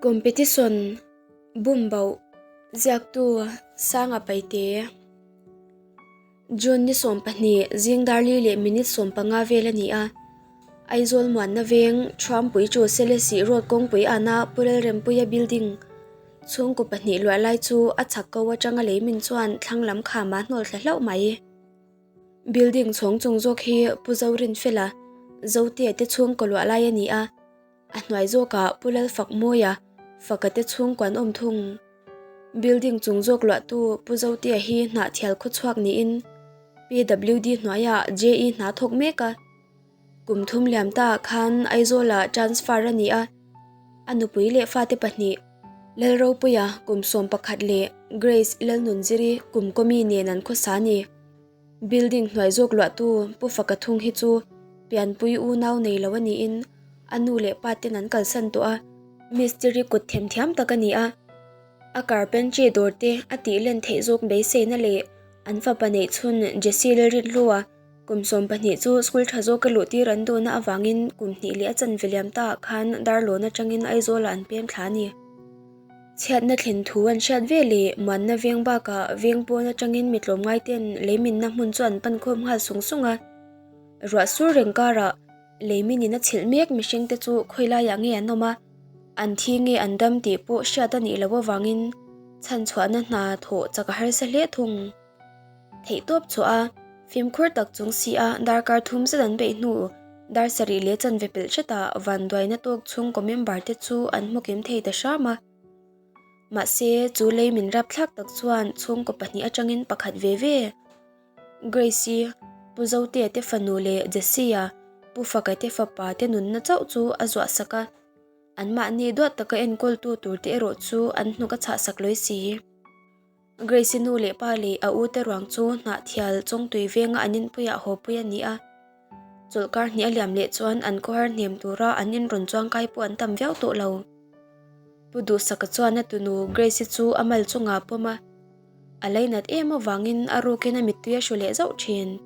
Competition Bumboh Ziaktu Sanga Paite June ni 12 zing dar li leh minute 15 vel a ni a. Aizawl muanna veng Thuampui chu Selesih Road kawngpui ana Pu Lalrempuia building chhungkaw pahnih luah lai chu a chhak ko atanga leimin chuan thlang lam khama hnawl thla hlauh mai. Building chhawng chung zawk hi Pu Zorinfela, Zotea te chhungkaw luah lai a ni a. A hnuai zawkah Pu Lalfakmawia, Faka te chhungkaw an awm thung. Building chung zawk luahtu Pu Zotea hi hnahthial khawchhuak niin PWD hnuaiah JE hna thawk mek a. Kum thum liam ta khan Aizawlah transfer a ni a, a nupui leh fate pahnih, Lalropuia kum 11 leh Grace Lalnunziri kum kawmi nen an khawsa a ni. Building hnuai zawk luahtu Pu Faka thung hi chu pianpui unau nei lo a niin a nu leh pa ten an kalsan tawh a, mistiri kut themthiam tak a ni a, a carpentry dawr te a tih len theih zawk beiseina leh an fapa neih chhun Jesse Lalrinhlua kum 12 chu school tha zawka luh tir an duhna avangin kum hnih leh a chanve liam ta ah khan Darlawn atangin Aizawlah an pem thla a ni. Chhiatna thlen thu an hriat ve leh muanna veng bakah veng pawn atangin mi tlawmngai ten leiminna hmun chu an pan khawm nghal sung sung a. Ruah sur reng karah leimin in a chhilh mek mihring te chu khawi laiah nge an awm a, an thi nge an dam tih pawh hriat a nih loh avangin chhanchhuahna hna thawh chak a harsa hle thung. Theihtawp chhuah a, fimkhur tak chung si a darkar thum zet an beih hnu dar sarih leh chanve pelh hretah vanduaina tawk chhungkaw member te chu an hmu kim thei ta hram a. Mahse, chu lei min rapthlak tak chuan chhungkaw pahnih atangin pakhat ve ve, Grace-i, Pu Zotea te fanu leh Jesse-a, Pu Faka te fapa te nunna chauh chu a zuah sak a. Anmahni duat taka enkawltu tur te erawh chu an hnuk a chhahsak lawi si. Grace-i nu leh pa leh a ute ruang chu hnahthial chawngtui venga an inpuiah haw pui a ni a. Chawlhkar hnih a liam leh chuan an khawhar hnem tura an inrawn chuangkai pawh an tam viau tawh lo. Pu Duhsaka chuan a tunu Grace-i chu a mal chungah a pawm a, a lainat em avangin a rukin a mittui a hru leh zauh thin.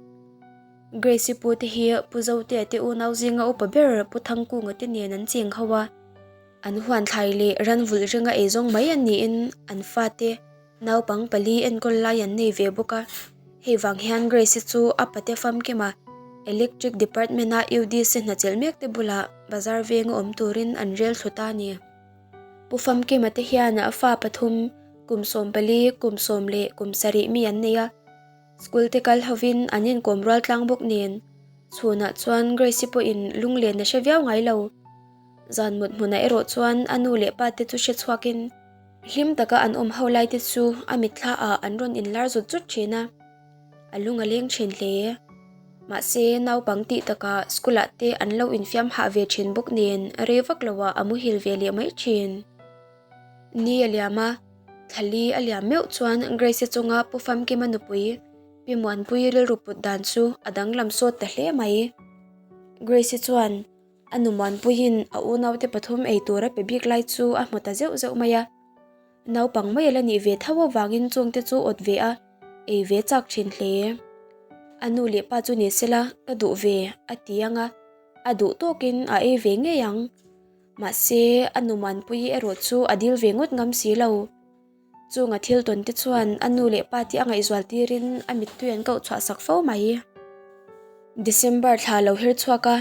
Grace-i pute hi Pu Zotea te unau zinga upa ber Pu Thangkunga te nen an cheng ho a. An huan thlai leh ran vulh ringa ei zawng mai an niin an fate naupang pali enkawl lai an nei ve bawk a. Hei vang hian Grace-i chu a pate famkim a, Electric Department-a UDC hna chelh mek te bulah bazar venga awm turin an rel thlu ta a ni. Pu Famkima te hian fa pathum, kum 14, kum 10 leh kum 7 mi an nei a. School te kal hovin an inkawm rual tlang bawk nen chhunah chuan Grace-i pawhin lunglen a hre viau ngai lo. Zan mut hmunah erawh chuan a nu leh pa te chu hre chhuakin hlim taka an awm ho lai te chu a mitthla ah an rawn inlar zut zut thin a, a lung a leng thin hle. Mahse naupang tih takah school ah te an lo infiam hah ve thin bawk nen rei vak lo ah a muhil ve leh mai thin. Ni a liam a, thla li a liam meuh chuan Grace-i chunga Pu Famkima nupui Pi Muanpuii rilru put dan chu a danglam sawt ta hle mai. Grace-i chuan A nu Muanpuiin a unaute pathum ei tur a pe bik lai chu a hmu ta zeuh zeuh mai a. Naupang mai a la nih ve tho avangin chungte chu awt ve a, ei ve chak thin hle. A nu leh pa chu ni sela ka duh ve a ti ang a, a duh tawkin a ei ve ngei ang. Mahse, a nu Muanpuii erawh chu a dil ve ngawt ngam si lo. Chunga thil tawn te chuan a nu leh pa te a ngaihzual tirin a mittui an koh chhuah sak fo mai. December thla lo her chhuak a,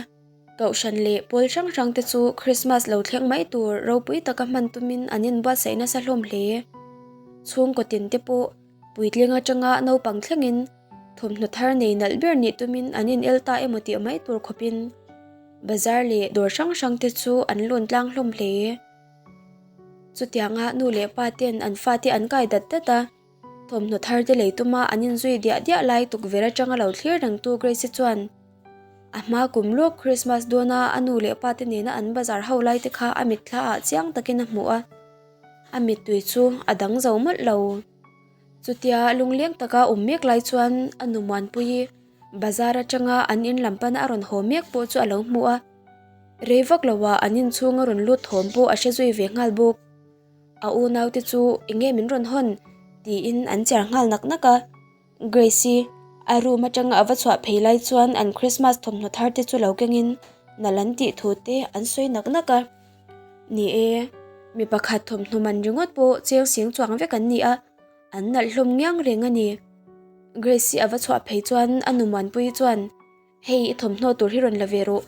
Kohhran leh pawl hrang hrang te chu Christmas lo thleng mai tur ropui taka hman tumin an inbuatsaih nasa hlawm hle. Chhungkaw tin te pawh puitling atanga naupang thlengin thawmhnaw thar nei nalh ber nih tumin an inel ta emaw tih mai tur khawpin bazar leh dawr hrang hrang te chu an lawn tlang hlawm hle. Chutianga nu leh pa ten an fate an kai dat dat a, thawmhnaw thar te lei tuma an inzui diah diah lai tukverh atanga lo thlir rengtu Grace-i chuan a hma kum lawk Christmas dawna a nu leh pa te nena an bazar ho lai te kha a mitthla ah chiang takin a hmu a, a mittui chu a dang zo mawlh lo. Chutia lungleng taka awm mek lai chuan a nu Muanpuii bazar atanga an in lam pana a rawn haw mek pawh chu a lo hmu a. Rei vak loah an inchhung a rawn lut thawm pawh a hre zui ve nghal bawk. A unaute chu eng nge min rawn hawn? tiin an cher nghal nak nak a. Grace-i a room atanga a va chhuah phei lai chuan an Christmas thawmhnaw thar te chu lo kengin nalh an tih thu te an sawi nak nak a. Ni e, Mi pakhat thawmhnaw man ringawt pawh cheng seng chuang vek an ni a, an nalh hlawm ngiang reng a ni. Grace-i a va chhuah phei chuan a nu Muanpuii chuan, Hei i thawmhnaw tur hi rawn la ve rawh,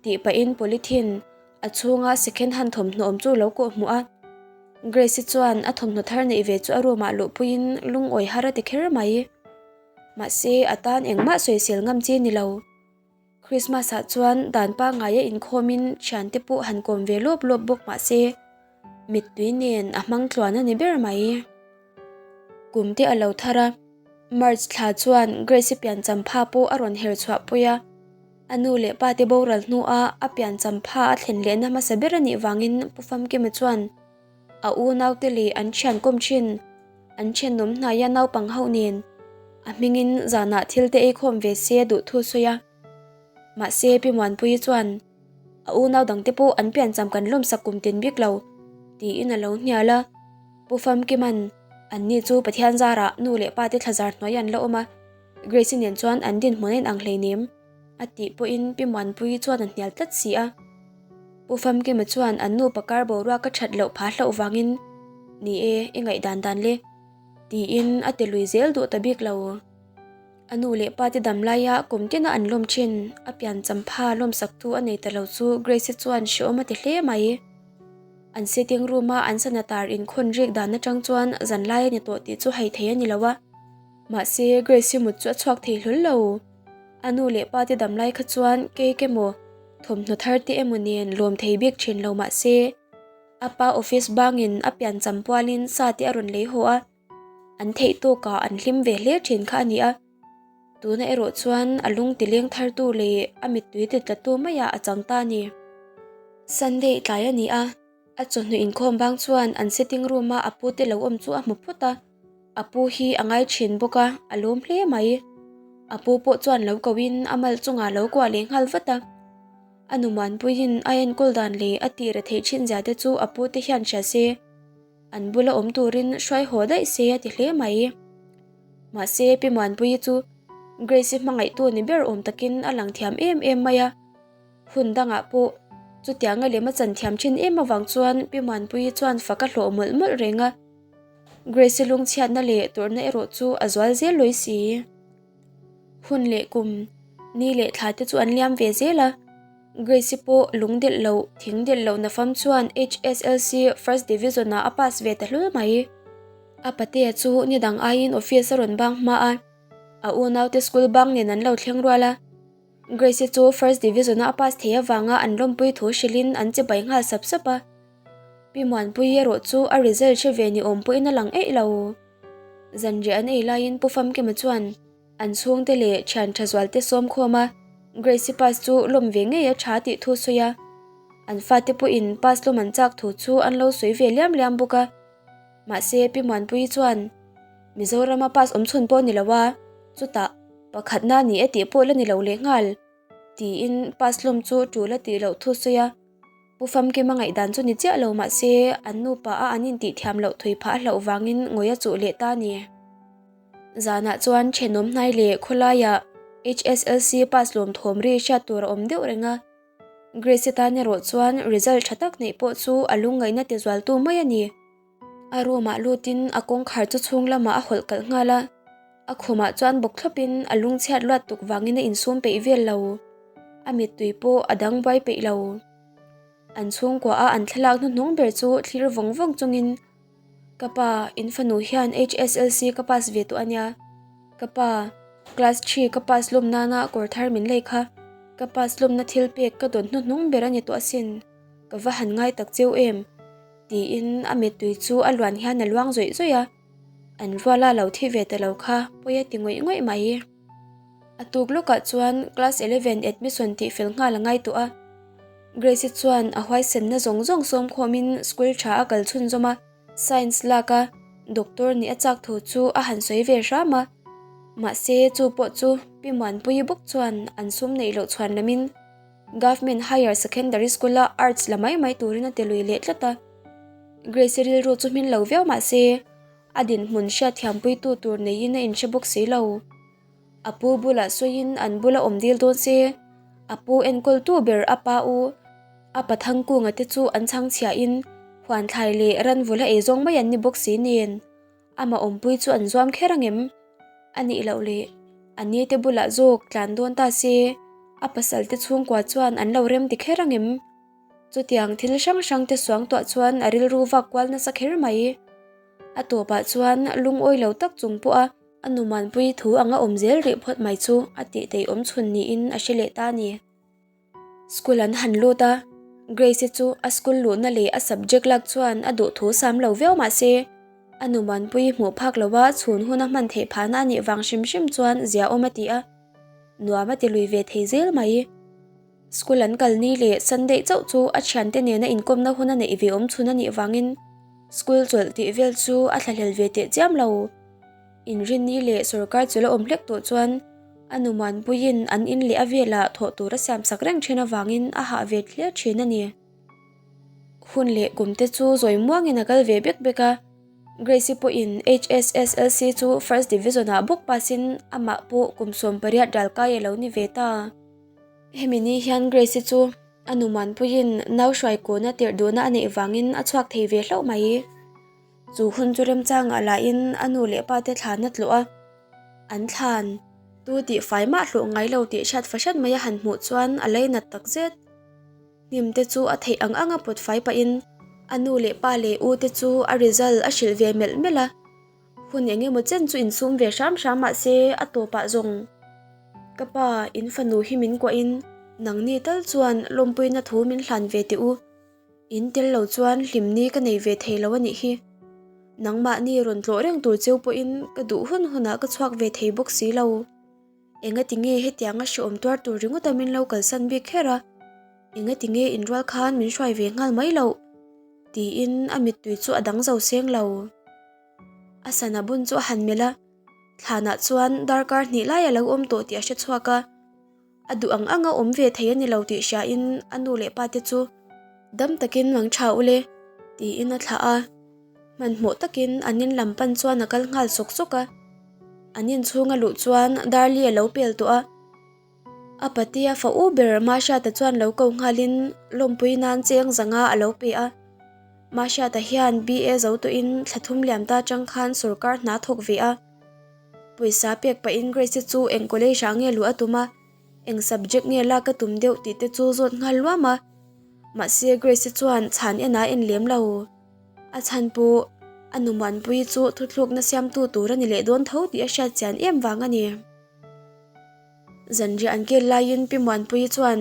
tih pahin polythene a chhunga second hand thawmhnaw awm chu lo kawh hmuh a. Grace-i chuan a thawmhnaw thar neih ve chu a room ah luhpuiin lungawi har a ti kher mai. Mahse a tan engmah sawisel ngam chi ni lo. Christmas ah chuan dan pangngaia inkhawmin thiante pawh han kawm ve lawp lawp bawk mahse mittui nen a hmang tluan a ni ber mai. Kum te a lo thar a, March thla chuan Grace-i piancham pha pawh a rawn her chhuah pui a. A nu leh pa te boral hnua a piancham pha a thlen lehna hmasa ber a nih vangin Pu Famkima chuan a unaute leh an thian kawm thin, an thenawm hnaia naupang ho nen a hmingin zanah thil te eikhawm ve se a duh thu sawi a. Mahse Pi Muanpuii chuan a unau dangte pawh an piancham kan lawmsak kum tin bik lo tiin a lo hnial a. Pu Famkima'n anni chu Pathian zarah nu leh pa te thlazar hnuai an la awm a, Grace-i nen chuan an dinhmun a inang hleinem a tih pawhin Pi Muanpuii chuan a hnial tlat si a. Pu Famkima chuan an nupa kar boruak a that loh phah hlauh vangin, Ni e, i ngaihdan dan le, tiin a ti lui zel duh ta bik lo. A nu leh pa te dam laia kum tina an lawm thin, a pian champha lawmsaktu a nei ta lo chu Grace-i chuan hrehawm a ti hle mai. An sitting room-a an sana tar inkhawn rik dan atang chuan zanlai a ni tawh tih chu hai thei a ni lo a. Mahse, Grace-i mut chu a chhuak thei hlawl lo. A nu leh pa te dam lai kha chuan cake emaw, thawmhnaw thar te emaw nen lawm thei bik thin lo mahse, a pa office bangin a pian cham pualin sa te a rawn lei haw a, an theih tawkah an hlim ve hle thin kha a ni a. Tuna erawh chuan a lung ti leng thartu leh a mittui ti tlatu maiah a chang ta a ni. Sunday tlai a ni a, a chawhnu inkhawm bang chuan an sitting room-a a pute lo awm chu a hmu phawt a. A pu hi a ngai thin bawk a, a lawm hle mai. A pu pawh chuan lo kohin a mal chungah lo kuah leh nghal vat a. A nu Muanpuiin a enkawl dan leh a tih re theih thin zia te chu a pu te hian hria se, an bula awm turin hruai haw daih se a ti hle mai. Mahse Pi Muanpuii chu Grace-i hmangaihtu ni ber awm takin a lang thiam em em mai a. Hun dangah pawh chutianga lem a chan thiam thin em avang chuan Pi Muanpuii chuan fak a hlawh mawlh mawlh reng a. Grace-i lungchhiatna leh tawrhna erawh chu a zual zel lawi si. Hun leh kum, ni leh thla te chu an liam ve zel a. Grace-i pawh lung delh loh, thing delh loh nafam chuan HSLC First Division-ah a pass ve ta hlul mai. A patea chu ni dang aiin office a rawn bang hma a, a unaute school bang nen an lo thleng rual a. Grace-i chu First Division-a a pass thei avanga an lawmpui thu hrilhin an chibai nghal sap sap a. Pi Muanpuii erawh chu a result hre ve ni awm pawhin a lang eih lo. Zanriah an ei laiin Pu Famkima chuan an chhungte leh thian tha zualte sawm khawm a, Grace-i pass chu lawm ve ngei a tha tih thu sawi a. An fate pawhin pass lawm an chak thu chu an lo sawi ve liam liam bawk a. Mahse Pi Muanpuii chuan Mizorama pass awm chhun pawh ni lo a, chutah pakhatna ni e tih pawh la ni lo lehnghal tiin pass lawm chu tul a tih loh thu sawi a. Pu Famkima ngaihdan chu ni chiah lo mahse an nupa a an intih thiam loh thui phah a hlauh vangin ngawi a chuh leh ta a ni. Zanah chuan thenawm hnai leh khawlaiah HSLC pass lawm thawm ri hriat tur a awm deuh reng a. Grace-i tan erawh chuan result tha tak neih pawh chu a lungngaihna ti zualtu mai a ni. A room-ah lutin a kawngkhar chu chhung lamah a hawlh kalh nghal a, a khumah chuan bawk thlawpin a lungchhiat luat tuk vangin a insum peih vel lo. A mittui pawh a dang buai peih lo. An chhungkua a an thlalak hnuhnung ber chu thlir vawng vawng chungin, Ka pa, in fanu hian HSLC ka pass ve tawh a nia. Ka pa, class three ka pass lawm nana kawr thar min lei kha. Ka pass lawmna thil pek ka dawn hnuhnung ber a ni tawh asin. Ka va han ngai tak cheu em? Tiin a mittui chu a luan hian a luang zawih zawih a, an ruala lo thi ve ta lo kha pawi a ti ngawih ngawih mai. A tuk lawkah chuan class eleven admission tih fel nghal a ngai tawh a, Grace-i chuan a huaisenna zawng zawng sawm khawmin school tha a kal chhunzawm a, science lak a doctor nih a chak thu chu a han sawi ve hram a, mahse chu pawh chu Pi Muanpuii bawk chuan an sum neih loh chhuan lamin Government Higher Secondary School-a Arts la mai mai turin a ti lui leh tlat a. Grace-i rilru chu hmin lo viau mah se, a dinhmun hriatthiampuitu tur neiin a inhre bawk si lo. A pu bulah sawiin an bula awm dil dawn se, a pu enkawltu ber a pa u, a pathang kunga te chu an chhang chhiahin. Huan thlai leh ranvul a eizawng mai an ni bawk si nen, amah awmpui chu an zuam kher angem? A nih loh leh a ni te bulah zawk tlan dawn ta se, a pasal te chhungkua chuan an lo rem ti kher angem? Chutiang thil hrang hrang te suangtuah chuan a rilru vak kual nasa kher mai. A tawpah chuan lungawi lo tak chung pawha a numanpui thu anga awm zel rih phawt mai chu a tih tei awm chhun niin a hre leh ta a ni. School an han lut a, Grace-i chu a school luhna leh a subject lak chuan a duh thu sam lo viau mah se, a numanpui hmuh phak loha chhun hun a hman theih phahna a nih vang hrim hrim chuan zia awm a ti a, nuam a ti lui ve thei zel mai. School an kal ni leh Sunday chauh chu a thiante nena inkawmna hun a neih ve awm chhun a nih vangin school chawlh tih vel chu a thlahlel ve teh chiam lo. Inrinni leh sawrkar chawlh a awm hlek tawh chuan a numanpuiin an in leh a velah thawh tur a siamsak reng thin avangin a hah ve hle thin a ni. Hun leh kum te chu zawi muangin a kal ve bek bek a, Grace-i pawhin HSSLC chu First Division-ah bawk pass-in amah pawh kum 18 ral kai a lo ni ve ta. Hemi ni hian Grace-i chu a numanpuiin nau hruai kawna tirh duhna a neih vangin a chhuak thei ve hlauh mai. Chu hun chu remchangah lahin a nu leh pa te thlan a tlawh a, an thlan tu tih fai mah hlawh ngai lo tih hriat fahran mai a han hmuh chuan a lainat tak zet. Hnim te chu a theih ang ang a pawt fai pahin a nu leh pa leh u te chu a result a hrilh ve melh melh a, hun eng emaw chen chu insum ve hram hram mah se a tawpah zawng ka pa in fanu hi min kuahin nangni tal chuan lawmpuina thu min hlan ve teh u. In tel lo chuan hlimni ka nei ve thei lo a nih hi. Nangmahni rawn tlawh reng tur cheu pawhin ka duh hun hunah ka chhuak ve thei bawk si lo. Engati nge hetianga hrehawm tuar tur ringawta min lo kalsan bik kher a? Engati nge inrual khan min hruai ve nghal mai loh? Tiin a mittui chu a dang zo seng lo. A sana bun chu a han melh a, thlanah chuan darkar hnih lai a lo awm tawh tih a hre chhuak a. A duh ang anga awm ve thei a ni lo tih hriain a nu leh pa te chu dam takin mang tha ule tiin a thlah a. Hmanhmawh takin an in lam pan chuan a kal nghal sawk sawk a. An inchhung a luh chuan Darli a lo pel tawh a. A patea fa u ber Mahriata chuan lo ko nghalin lawmpui nan cheng zanga a lo pe a. Mahriata hian BA zo tawhin thla thum liam ta chang khan sawrkar hna thawk ve a. Pawisa pek pahin Grace chu eng college ah nge luh a tum a, eng subject nge lak a tum deuh tih te chu zawt nghal luam a. Mahse Grace chuan chhan en a en lem lo. A chhan pawh a nu Muanpuii chu thuthlukna siamtu tur a ni leh dawn tho tih a hriat chian em vang a ni. Zanriah an kel laiin Pi Muanpuii chuan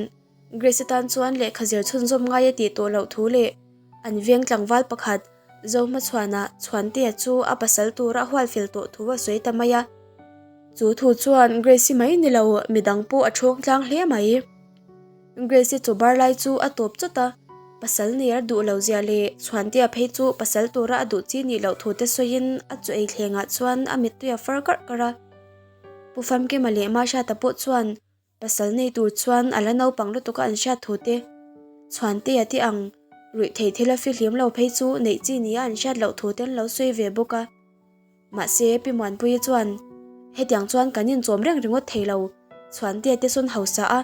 Grace tan chuan lehkha zir chhunzawm ngai a tih tawh loh thu leh an veng tlangval pakhat Zohmachhuana Chhuantea chu a pasal tura a hual fel tawh thu a sawi ta mai a. Chu thu chuan Grace-i mai ni lo midang pawh a ṭhawng tlang hle mai. Grace-i chaw bar lai chu a tawp chawt a, pasal nei a duh lo zia leh Chhuantea phei chu pasal tura a duh chi nih loh thu te sawiin a chaw ei thlengah chuan a mittui a far karh karh a. Pu Famkima leh Mahriata pawh chuan Pasal nei tur chuan a la naupang lutuk a an hriat thu te, Chhuantea te ang ruih theih thil a fihlim lo phei chu neih chi nia an hriat loh thu te an lo sawi ve bawk a. Mahse, Pi Muanpuii chuan, Hetiang chuan kan inchawm reng ringawt thei lo, Chhuantea te sawn hausa a,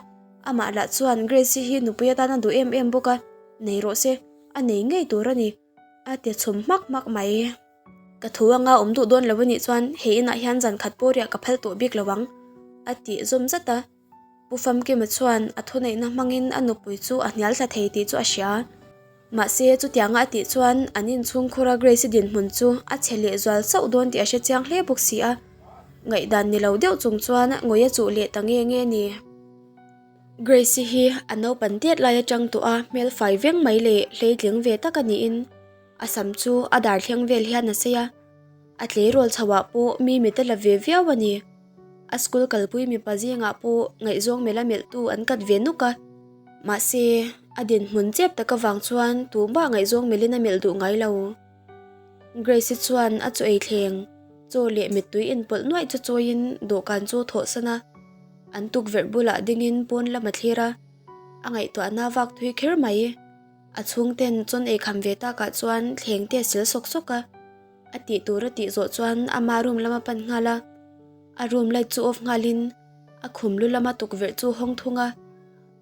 amah lah chuan Grace-i hi nupui atan a duh em em bawk a, nei rawh se, a nei ngei tur a ni, a ti chhum hmak hmak mai. Ka thu anga awm duh dawn lo a nih chuan he inah hian zan khat pawh riah ka phal tawh bik lo ang, a tih zawm zat a. Pu Famkima chuan a thuneihna hmangin a nupui chu a hnial thla thei tih chu a hria. Mahse, chutianga a tih chuan an inchhungkhura Grace-i dinhmun chu a chhe leh zual chauh dawn tih a hre chiang hle bawk si a. Ngaihdan ni lo deuh chung chuan ngawi a chuh leh ta nge nge ni. Grace-i hi a naupan tiat lai atang tawh a hmel fai veng mai leh hleitling ve tak a niin A sam chu a dar thleng vel hian a sei a, a tleirawl chho ah pawh mi mit a la ve viau a ni. A school kalpui mipa zingah pawh ngaihzawng melh a melh tu an kat ve nuk a, mahse a dinhmun chep tak avang chuan tumah ngaihzawng melhin a melh duh ngai lo. Grace-i chuan a chaw ei thleng, chaw leh mittui inpawlh nuaih chu chawiin dawhkan chu a thawhsan a, an tukverh bulah dingin pawn lam a thlir a, a ngaihtuahna vak thui kher mai. A chhungten chawn ei kham ve takah chuan thleng te a sil sawk sawk a, a tih tur a tih zawh chuan ama room lama pan nghal a, a room light chu off nghalin a khum lu lama tukverh chu hawng thung a,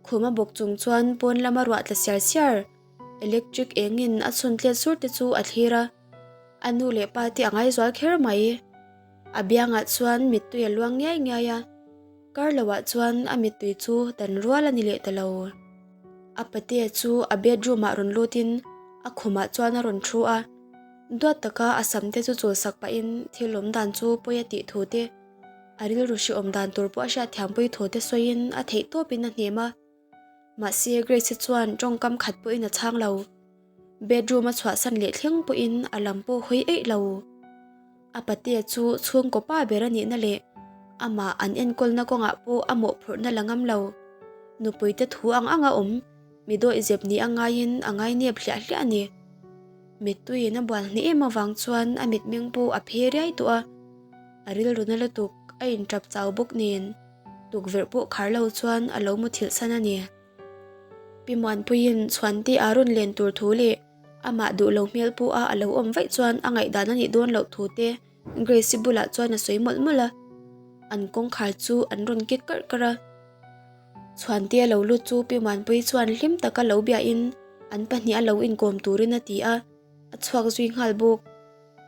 khum a bawk chung chuan pawn lama ruah tla siar siar. Electric engin a chhun tlet sur te chu a thlir a, a nu leh pa te a ngaihzual kher mai. A biangah chuan mittui a luang ngiai ngiai a, kar loah chuan a mittui chu dan rual a ni leh ta lo. A patea chu a bedroom ah rawn lutin a khumah chuan a rawn thu a, duat taka a sam te chu chul sak pahin thil awm dan chu pawi a tih thu te, a rilru hrehawm dan tur pawh a hriatthiampui thu te sawiin a theih tawpin a hnem a. Mahse Grace-i chuan tawngkam khat pawhin a chhang lo. Bedroom a chhuahsan leh thleng pawhin a lam pawh hawi eih lo. A patea chu chhungkaw pa ber a nihna leh amah an enkawlna kawngah pawh a mawhphurhna la ngam lo. Nupuite thu ang anga awm, mi dawihzep nih a ngaiin a ngainep hliah hliah a ni. Mittuiin a bual hneh em avang chuan a mitmeng pawh a phe riai tawh a, a rilru na lutuk a inṭap chau bawk nen. Tukverh pawh khar lo chuan a lo muthilh san a ni. Pi Muanpuiin Chhuante a rawn len tur thu leh amah duh lo hmel pawh a a lo awm vaih chuan a ngaihdan a nih dawn loh thu te Grace-i bulah chuan a sawi mawlh mawlh a. An kawngkhar chu an rawn kik karh karh a. Chhuante a lo lut chu Pi Muanpui chuan hlim taka lo biahin an pahnih a lo inkawm turin a ti a, a chhuak zui nghal bawk.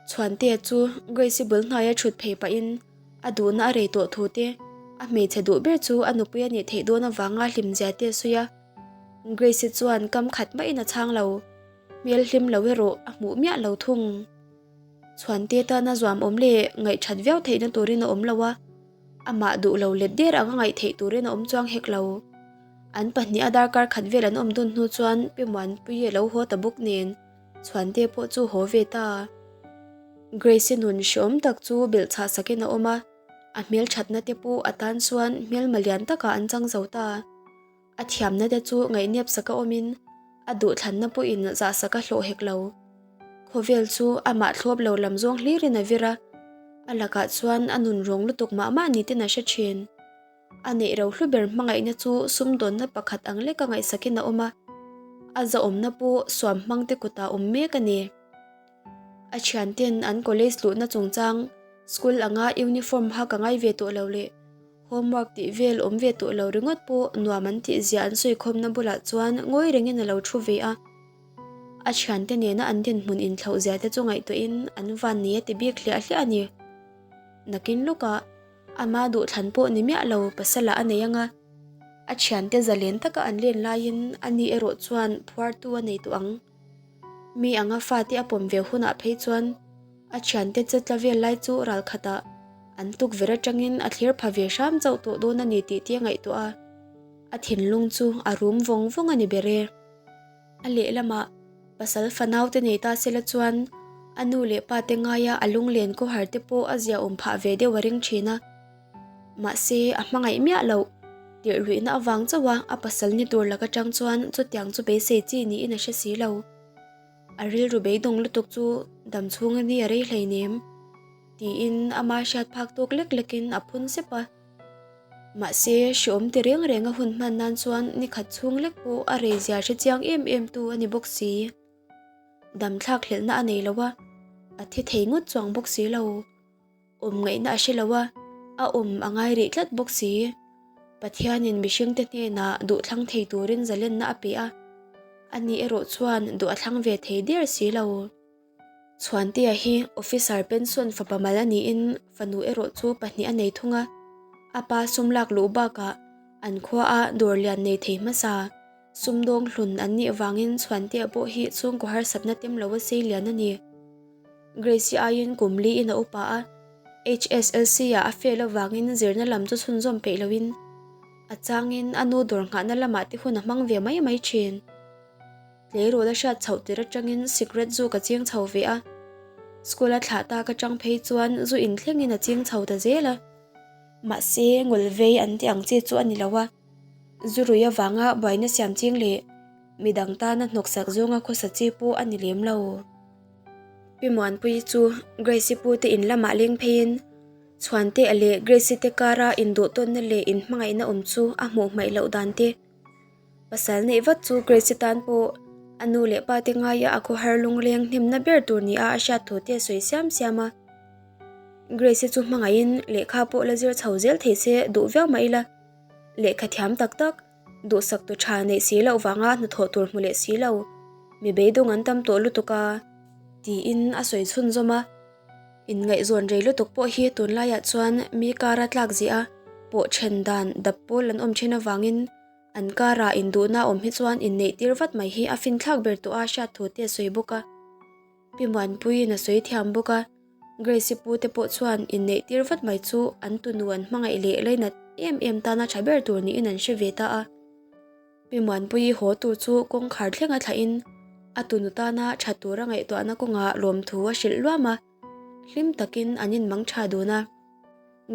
Chhuantea chu Grace-i bul hnaia thut phei pahin A duhna a rei tawh thu te, a hmeichhe duh ber chu a nupui a nih theih dawn avanga hlimzia te a sawi a. Grace-i chuan kam khat maiin a chhang lo. Hmel hlim lo erawh a hmuh miah lo thung. Chhuante tana zuam awm leh ngaihthat viau theihna turin a awm lo a, amah duh lo let der anga ngaih theih turin a awm chuang hek lo. An pahniha darkar khat vel an awm dun hnu chuan Pi Muanpuii a lo haw ta bawk nen. Chhuante pawh chu haw ve ta. Grace-i nun hreawm tak chu belh chhah sakin a awm a, a hmelthatna te pawh a tan chuan hmelma lian takah an chang zo ta. A thiamna te chu ngaihnep saka awmin a duhthlanna pawhin zah sak a hlawh hek lo. Khawvel chu amah thlawp lo lam zawng hlirin a vir a, a lakah chuan a nun rawng lutuk mah mah ni ten a hre thin. A neih ro hlu ber hmangaihna chu sumdawnna pakhat ang leka ngaihsakin a awm a, a zahawmna pawh suam hmangte kutah awm mek a ni. A thianten an college luhna chungchang, school anga uniform hak a ngai ve tawh lo leh homework tih vel awm ve tawh lo ringawt pawh nuam an tih zia an sawikhawmna bulah chuan ngawi rengin a lo thu ve a. A thiante nena an dinhmun inthlauh zia te chu ngaihtuahin an van nei a ti bik hliah hliah a ni. Nakin lawkah. Ama duhthlan pawh ni miah lo pasala a nei anga, a thiante zalen taka an len laiin ani erawh chuan phuartu a nei tawh ang. Mi anga fate a pawm ve hunah phei chuan a thiante che tla vel lai chu ral khatah an tukverh atangin a thlir pha ve hram chauh tawh dawn a ni tih te a ngaihtuah a, a thinlung chu a rum vawng vawng a ni ber e. A lehlamah pasal fanaute nei ta sela chuan a nu leh pa te ngaia a lunglen khawhar te pawh a ziaawm phah ve deuh a ring thin a. Mahse, a hmangaih miah loh tirhluihna avang chauha a pasal ni tur lak atang chuan chutiang chu beisei chi niin a hre si lo. A rilru beidawng lutuk chu dam chhunga ni a rei hleinem tiin ama hriat phak tawk lek lekin a phun sep a. Mahse, hreawm ti reng reng a hun hman nan chuan ni khat chhung lek pawh a rei zia hre chiang em em tu a ni bawk si. Dam thlak hlelhna a nei lo a, a thi thei ngawt chuang bawk si lo. Awm ngaihna a hre lo a, a awm a ngai rih tlat bawk si. Pathianin mihringte hnenah duh thlang thei turin zalenna a pe a, ani erawh chuan duh a thlang ve thei der si lo. Chhuantea hi officer pension fapa mal a niin fanu erawh chu pahnih a nei thung a, a pa sum lak luh bakah an khuaa dawr lian nei thei hmasa sumdawng hlun an nih vangin Chhuantea pawh hi chhungkaw harsatna tem lo a sei lian a ni. Grace-i aiin kum liin a upa a, HSLC ah a fail avangin zirna lam chu chhunzawm peih loin a changin a nu dawr nghahna lamah te hun a hmang ve mai mai thin. Tleirawl a hriat chhoh tir atangin sikret zu ka ching chho ve a, school a thlah tak atang phei chuan zu inthlengin a ching chho ta zel a. Mahse, ngawlvei an tih ang chi chu a ni lo a, zu rui avanga buaina siam ching leh midang tana hnawksak zawnga khawsa chi pawh a ni lem lo. Pi Muanpuii chu Grace-i pute in lamah leng pheiin Chhuantea leh Grace-i te kara induhtawnna leh inhmangaihna awm chu a hmuh hmaih loh dan te, Pasal neih vat chu Grace-i tan pawh a nu leh pa te ngaia a khawhar lungleng hnemna ber tur nia a hriat thu te a sawi siam siam a. Grace-i chu hmangaihin lehkha pawh la zir chho zel thei se duh viau mah ila, lehkha thiam tak tak, duhsak tu tha neih si loh vanga hnathawh tur hmu leh si lo. Mi beidawng an tam tawh lutuk a, tiin a sawi chhunzawm a. Inngaihzawn rei lutuk pawh hi tunlaiah chuan mi kara tlak ziah a, pawh then dan dap pawl an awm thin avangin an kara induhna awm hi chuan inneih tir vat mai hi a finthlak ber tawh a hriat thu te a sawi bawk a. Pi Muanpuiin a sawi thiam bawk a, Grace-i pu te pawh chuan inneih tir vat mai chu an tunu an hmangaih leh lainat em em tana tha ber tur niin an hre ve ta a. Pi Muanpuii haw tur chu kawngkhar thlenga thlahin a tunu tana tha tura ngaihtuahna kawngah lawmthu a hrilh luam a, hlim takin an inmang tha dun a.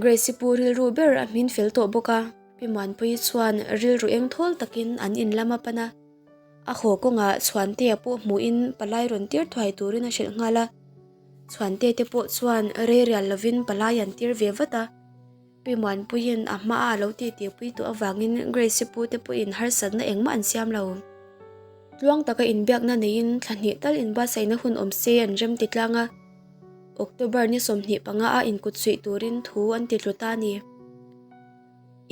Grace-i pu rilru ber a hmin fel tawh bawk a, Pi Muanpuii chuan rilru eng thawl takin an in lam a pan a. A haw kawngah Chhuantea pawh hmuhin palai rawn tir thuai turin a hrilh nghal a. Chhuantea te pawh chuan rei rial lovin palai an tir ve vat a. Pi Muanpuiin a hma a lo titipui tawh avangin Grace-i pu te pawhin harsatna engmah an siam lo. Tluang taka inbiakna neiin thla hnih tal inbuatsaihna hun awm se an rem ti tlang a. October ni 25 a inkut suih turin thu an ti tlu ta a ni.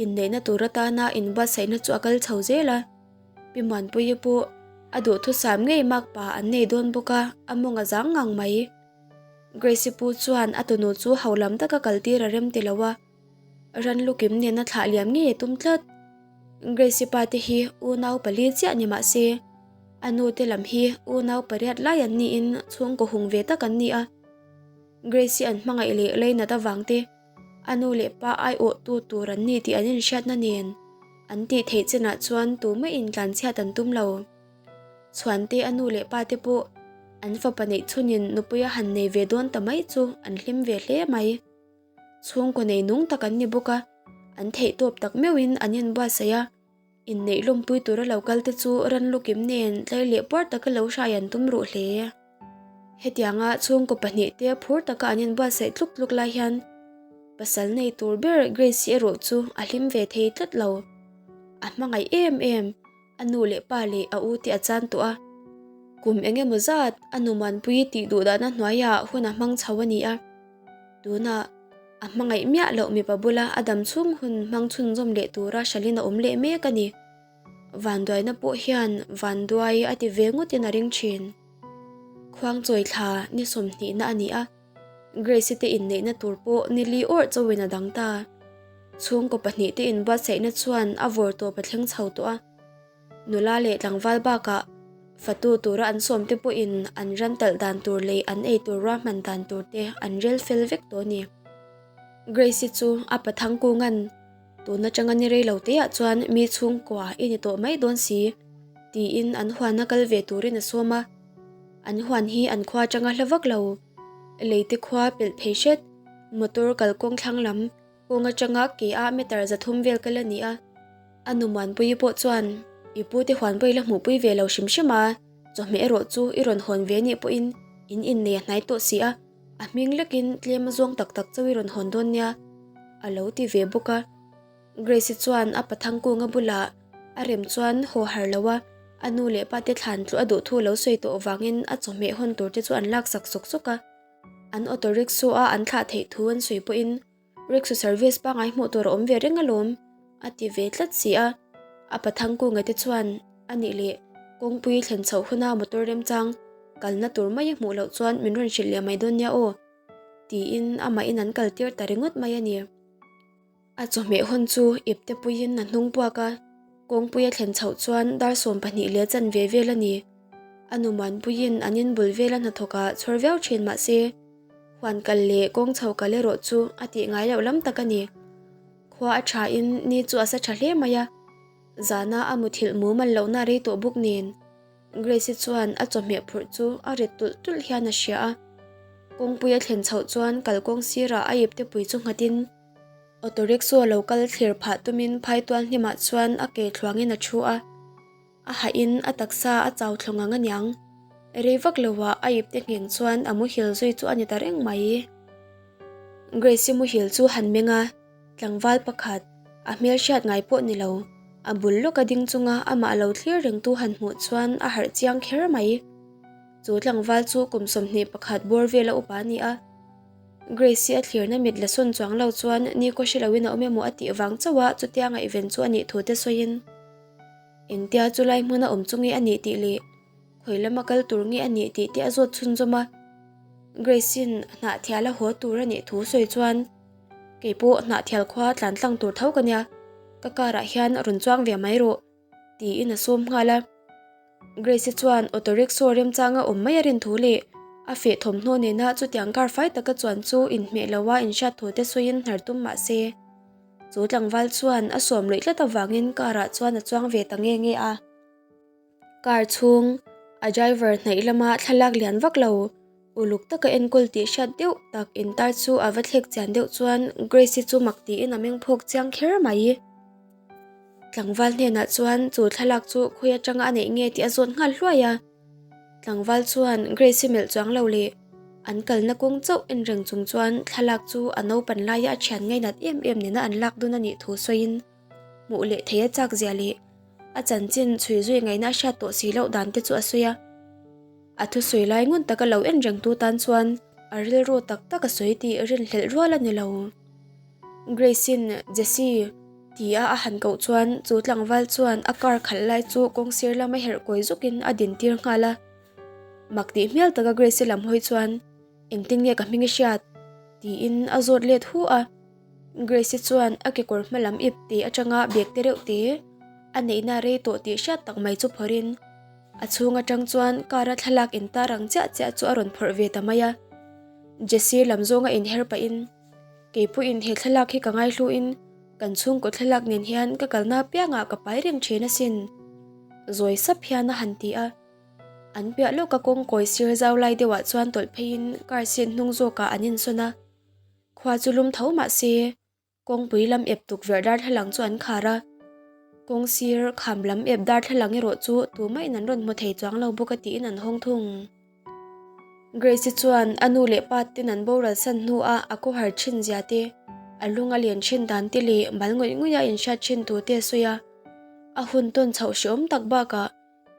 Inneihna tur atana inbuatsaihna chu a kal chho zel a, Pi Muanpuii pawh a duhthusam ngei makpa an nei dawn bawk a, a mawng a zang ngang mai. Grace-i pu chuan a tunu chu holam taka kaltir a rem ti lo a, Ranlukim nena thlah liam ngei a tum tlat. Grace-i pa te hi unau pali chiah ni mah se, a nu te lam hi unau pariat lai an niin chhungkaw hung ve tak an ni a. Grace-i an hmangaih leh leinat avang te, a nu leh pa aiawhtu tur an ni tih an inhriatna nen an tih theih chenah chuan tumah intlanchhiat an tum lo. Chhuante a nu leh pa te pawh an fapa neih chhunin nupui a han nei ve dawn ta mai chu an hlim ve hle mai. Chhungkaw nei nung tak an ni bawk a, an theihtawp tak meuhin an inbuatsaih a, inneih lawmpui tura lo kal te chu ran lukim nen tlai leh puar taka lo hrai an tum ruh hle. Hetianga chhungkaw pahnihte phur taka an inbuatsaih tluk tluk lai hian pasal nei tur ber Grace-i erawh chu a hlim ve thei tlat lo. A hmangaih em em. A nu leh pa leh a u te a chan tawh a, kum eng emaw zat a nu Muanpuii tih duh dahna hnuaiah hun a hmang chho a ni a. Tunah a hmangaih miah loh mipa bula a dam chhung hun hmang chhunzawm leh tura hralhin a awm leh mek a ni. Vanduaina pawh hian vanduai a ti ve ngawtin a ring thin. Khuangchawi thla ni sawmhnihna a ni a. Grace-i te inneihna tur pawh ni li awrh chauhin a dang ta. Chhungkaw pahnihte inbuatsaihna chuan a vawr tawp a thleng chho tawh a. Nula leh tlangval bakah fatu tura an sawmte pawhin an ran talh dan tur leh an ei tur ruahman dan tur te an rel fel vek tawh a ni. Grace-i chu a pathang kungan tun atanga ni rei lo teah chuan mi chhungkua i ni tawh mai dawn si tiin an huana kal ve turin a sawm a. An huan hi an khua atanga hla vak lo. Leite khua pelh phei hret, motor kalkawng thlang lam kawng atanga ke ah meter 300 vel kal a ni a. A nu Muanpuii pawh chuan, I pute huan pawh i la hmuhpui ve lo hrim hrim a, chawhmeh erawh chu i rawn hawn ve nih pawhin in innei a hnai tawh si a, a hming lekin tlem a zawng tak tak chauh i rawn hawn dawn nia, a lo ti ve bawk a. Grace-i chuan a pathangkunga bulah a rem chuan haw har lo a, a nu leh pa te thlan tluah a duh thu lo sawi tawh vangin a chawhmeh hawn tur te chu an laksak sawk sawk a. An auto rickshaw a an thlah theih thu an sawi pawhin rickshaw service pangngai hmuh tur a awm ve reng alawm a ti ve tlat si a. A pathangkunga te chuan a nih leh kawngpui thlen chhoh huna motor remchang kalna tur mai a hmuh loh chuan min rawn hrilh leh mai dawn nia aw tiin amahin an kaltir ta ringawt mai a ni. A chawhmeh hawn chu ipte puiin a hnung puak a, kawngpui a thlen chhoh chuan dar 12 leh chanve vel a ni. A nu Muanpuiin an in bul vela hnathawkah chhawr viau thin mah se, huan kal leh kawng chho kal erawh chu a tih ngai loh lam tak a ni. Khua a thain ni chu a sa tha hle mai a, zana a muthilh mumal lohna rei tawh bawk nen. Grace-i chuan a chawhmeh phurh chu a rit tulh tulh hian a hria a, kawngpui a thlen chhoh chuan kalkawng sirah a ipte pui chu nghatin auto rickshaw lo kal thlir phah tumin phaitual hnimah chuan a ke thluangin a thu a, a hahin a taksa a chau thlu ngang aniang. Rei vak loah a ipte ngheng chuan a muhil zui chu a ni ta reng mai. Grace-i muhil chu han meng a. Tlangval pakhat, a hmel hriat ngai pawh ni lo, a bul lawka ding chunga amah lo thlir rengtu han hmuh chuan a harh chiang kher mai. Chu tlangval chu kum 21 bawr vela upa a ni a. Grace-i a thlirna mit la sawn chuang lo chuan ni kaw hre loin a awm emaw a tih vang chauh a chutia ngaihven chu a nih thu te sawiin, Engtia chulai hmuna awm chungi a nih tih leh? Khawi lama kal tur nge a nih tih te a zawt chhunzawm a. Grace-in hnahthial a haw tur a nih thu sawi chuan, Kei pawh hnahthial khua tlan tlang tur tho ka nia, ka car ah hian rawn chuang ve mai rawh, tiin a sawm nghal a. Grace-i chuan auto rickshaw remchanga awm mai a rin thu leh a feh thawmhnaw nena chutiang car fai taka chuan chu inhmeh loa inhriat thu te sawiin hnar tum mah se, chu tlangval chuan a sawm luih tlat avangin car ah chuan a chuang ve ta nge nge a. Car chhung a driver hnaih lama thlalak lian vak lo uluk taka enkawl tih hriat deuh tak intar chu a va thlek chian deuh chuan Grace-i chu mak tiin a meng phawk chiang kher mai. Tlangval hnenah chuan chu thlalak chu khawi atanga a neih nge tih a zawt nghal hluai a. Tlangval chuan Grace-i melh chuang lo leh an kalna kawng chauh en reng chung chuan thlalak chu a naupan laia a thian ngainat em em nena an lak dun a nih thu sawiin hmuh leh thei a chak zia leh a chanchin chhui zui ngaihna a hriat tawh si loh dan te chu a sawi a. A thusawi lai ngun taka lo en reng tu tan chuan a rilru tak tak a sawi tih rinhlelh rual a ni lo. Grace-in Jessie tia a han koh chuan chu tlangval chuan a car khalh lai chu kawng sir lama herh kawi zukin a din tir nghal a. Mak tih hmel taka Grace-i lam hawi chuan Engtin nge ka hming i hriat? tiin a zawt let hu a. Grace-i chuan a kekawr hma lam ip te atanga bag te reuh te a neihna rei tawh tih hriat tak mai chu phawrhin a chhung atang chuan car a thlalak intar ang chiah chiah chu a rawn phawrh ve ta mai a. Jessie lam zawnga inher pahin Kei pawhin he thlalak hi ka ngaihluin kan chhungkaw thlalak nen hian ka kalna apiangah ka pai reng thin asin zawi sap hian a han ti a. An piah lawka kawng kawi sir zau lai deuhah chuan tawlh pheiin car seat hnung zawkah an insawn a. Khua chu lum tho mah se, kawngpui lam ep tukverh darthlalang chu an khar a. Kawng sir kham lam ep darthlalang erawh chu tumahin an rawn hmu thei chuang lo bawk a tiin an hawng thung. Grace-i chuan a nu leh pa ten an boral san hnuah a khawhar thin zia te, a lung a len thin dan te leh mal ngawih ngawih a inhriat thin tu te a sawi a. A hun tawn chhoh hrehawm tak bakah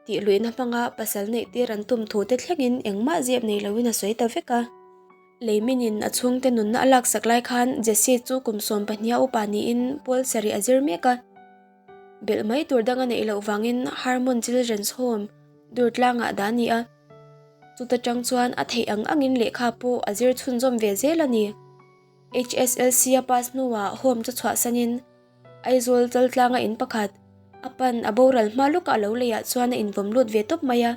Tih luihna hmanga pasal neih tir an tum thu te thlengin engmah zep nei loin a sawi ta vek a. Leiminin a chhungte nunna a laksak lai khan Jesse chu kum 12 a upa niin pawl sarih a zir mek a. Belh mai tur dang a neih loh vangin Harmon Children's Home Durtlangah dah a ni a. Chuta tang chuan a theih ang angin lehkha pawh a zir chhunzawm ve zel a ni. HSLC a pass hnuah home chu chhuahsanin Aizawl Chaltlanga in pakhat, a pan a boral hma lawkah a lo leiah chuan a invawm lut ve tawp mai a.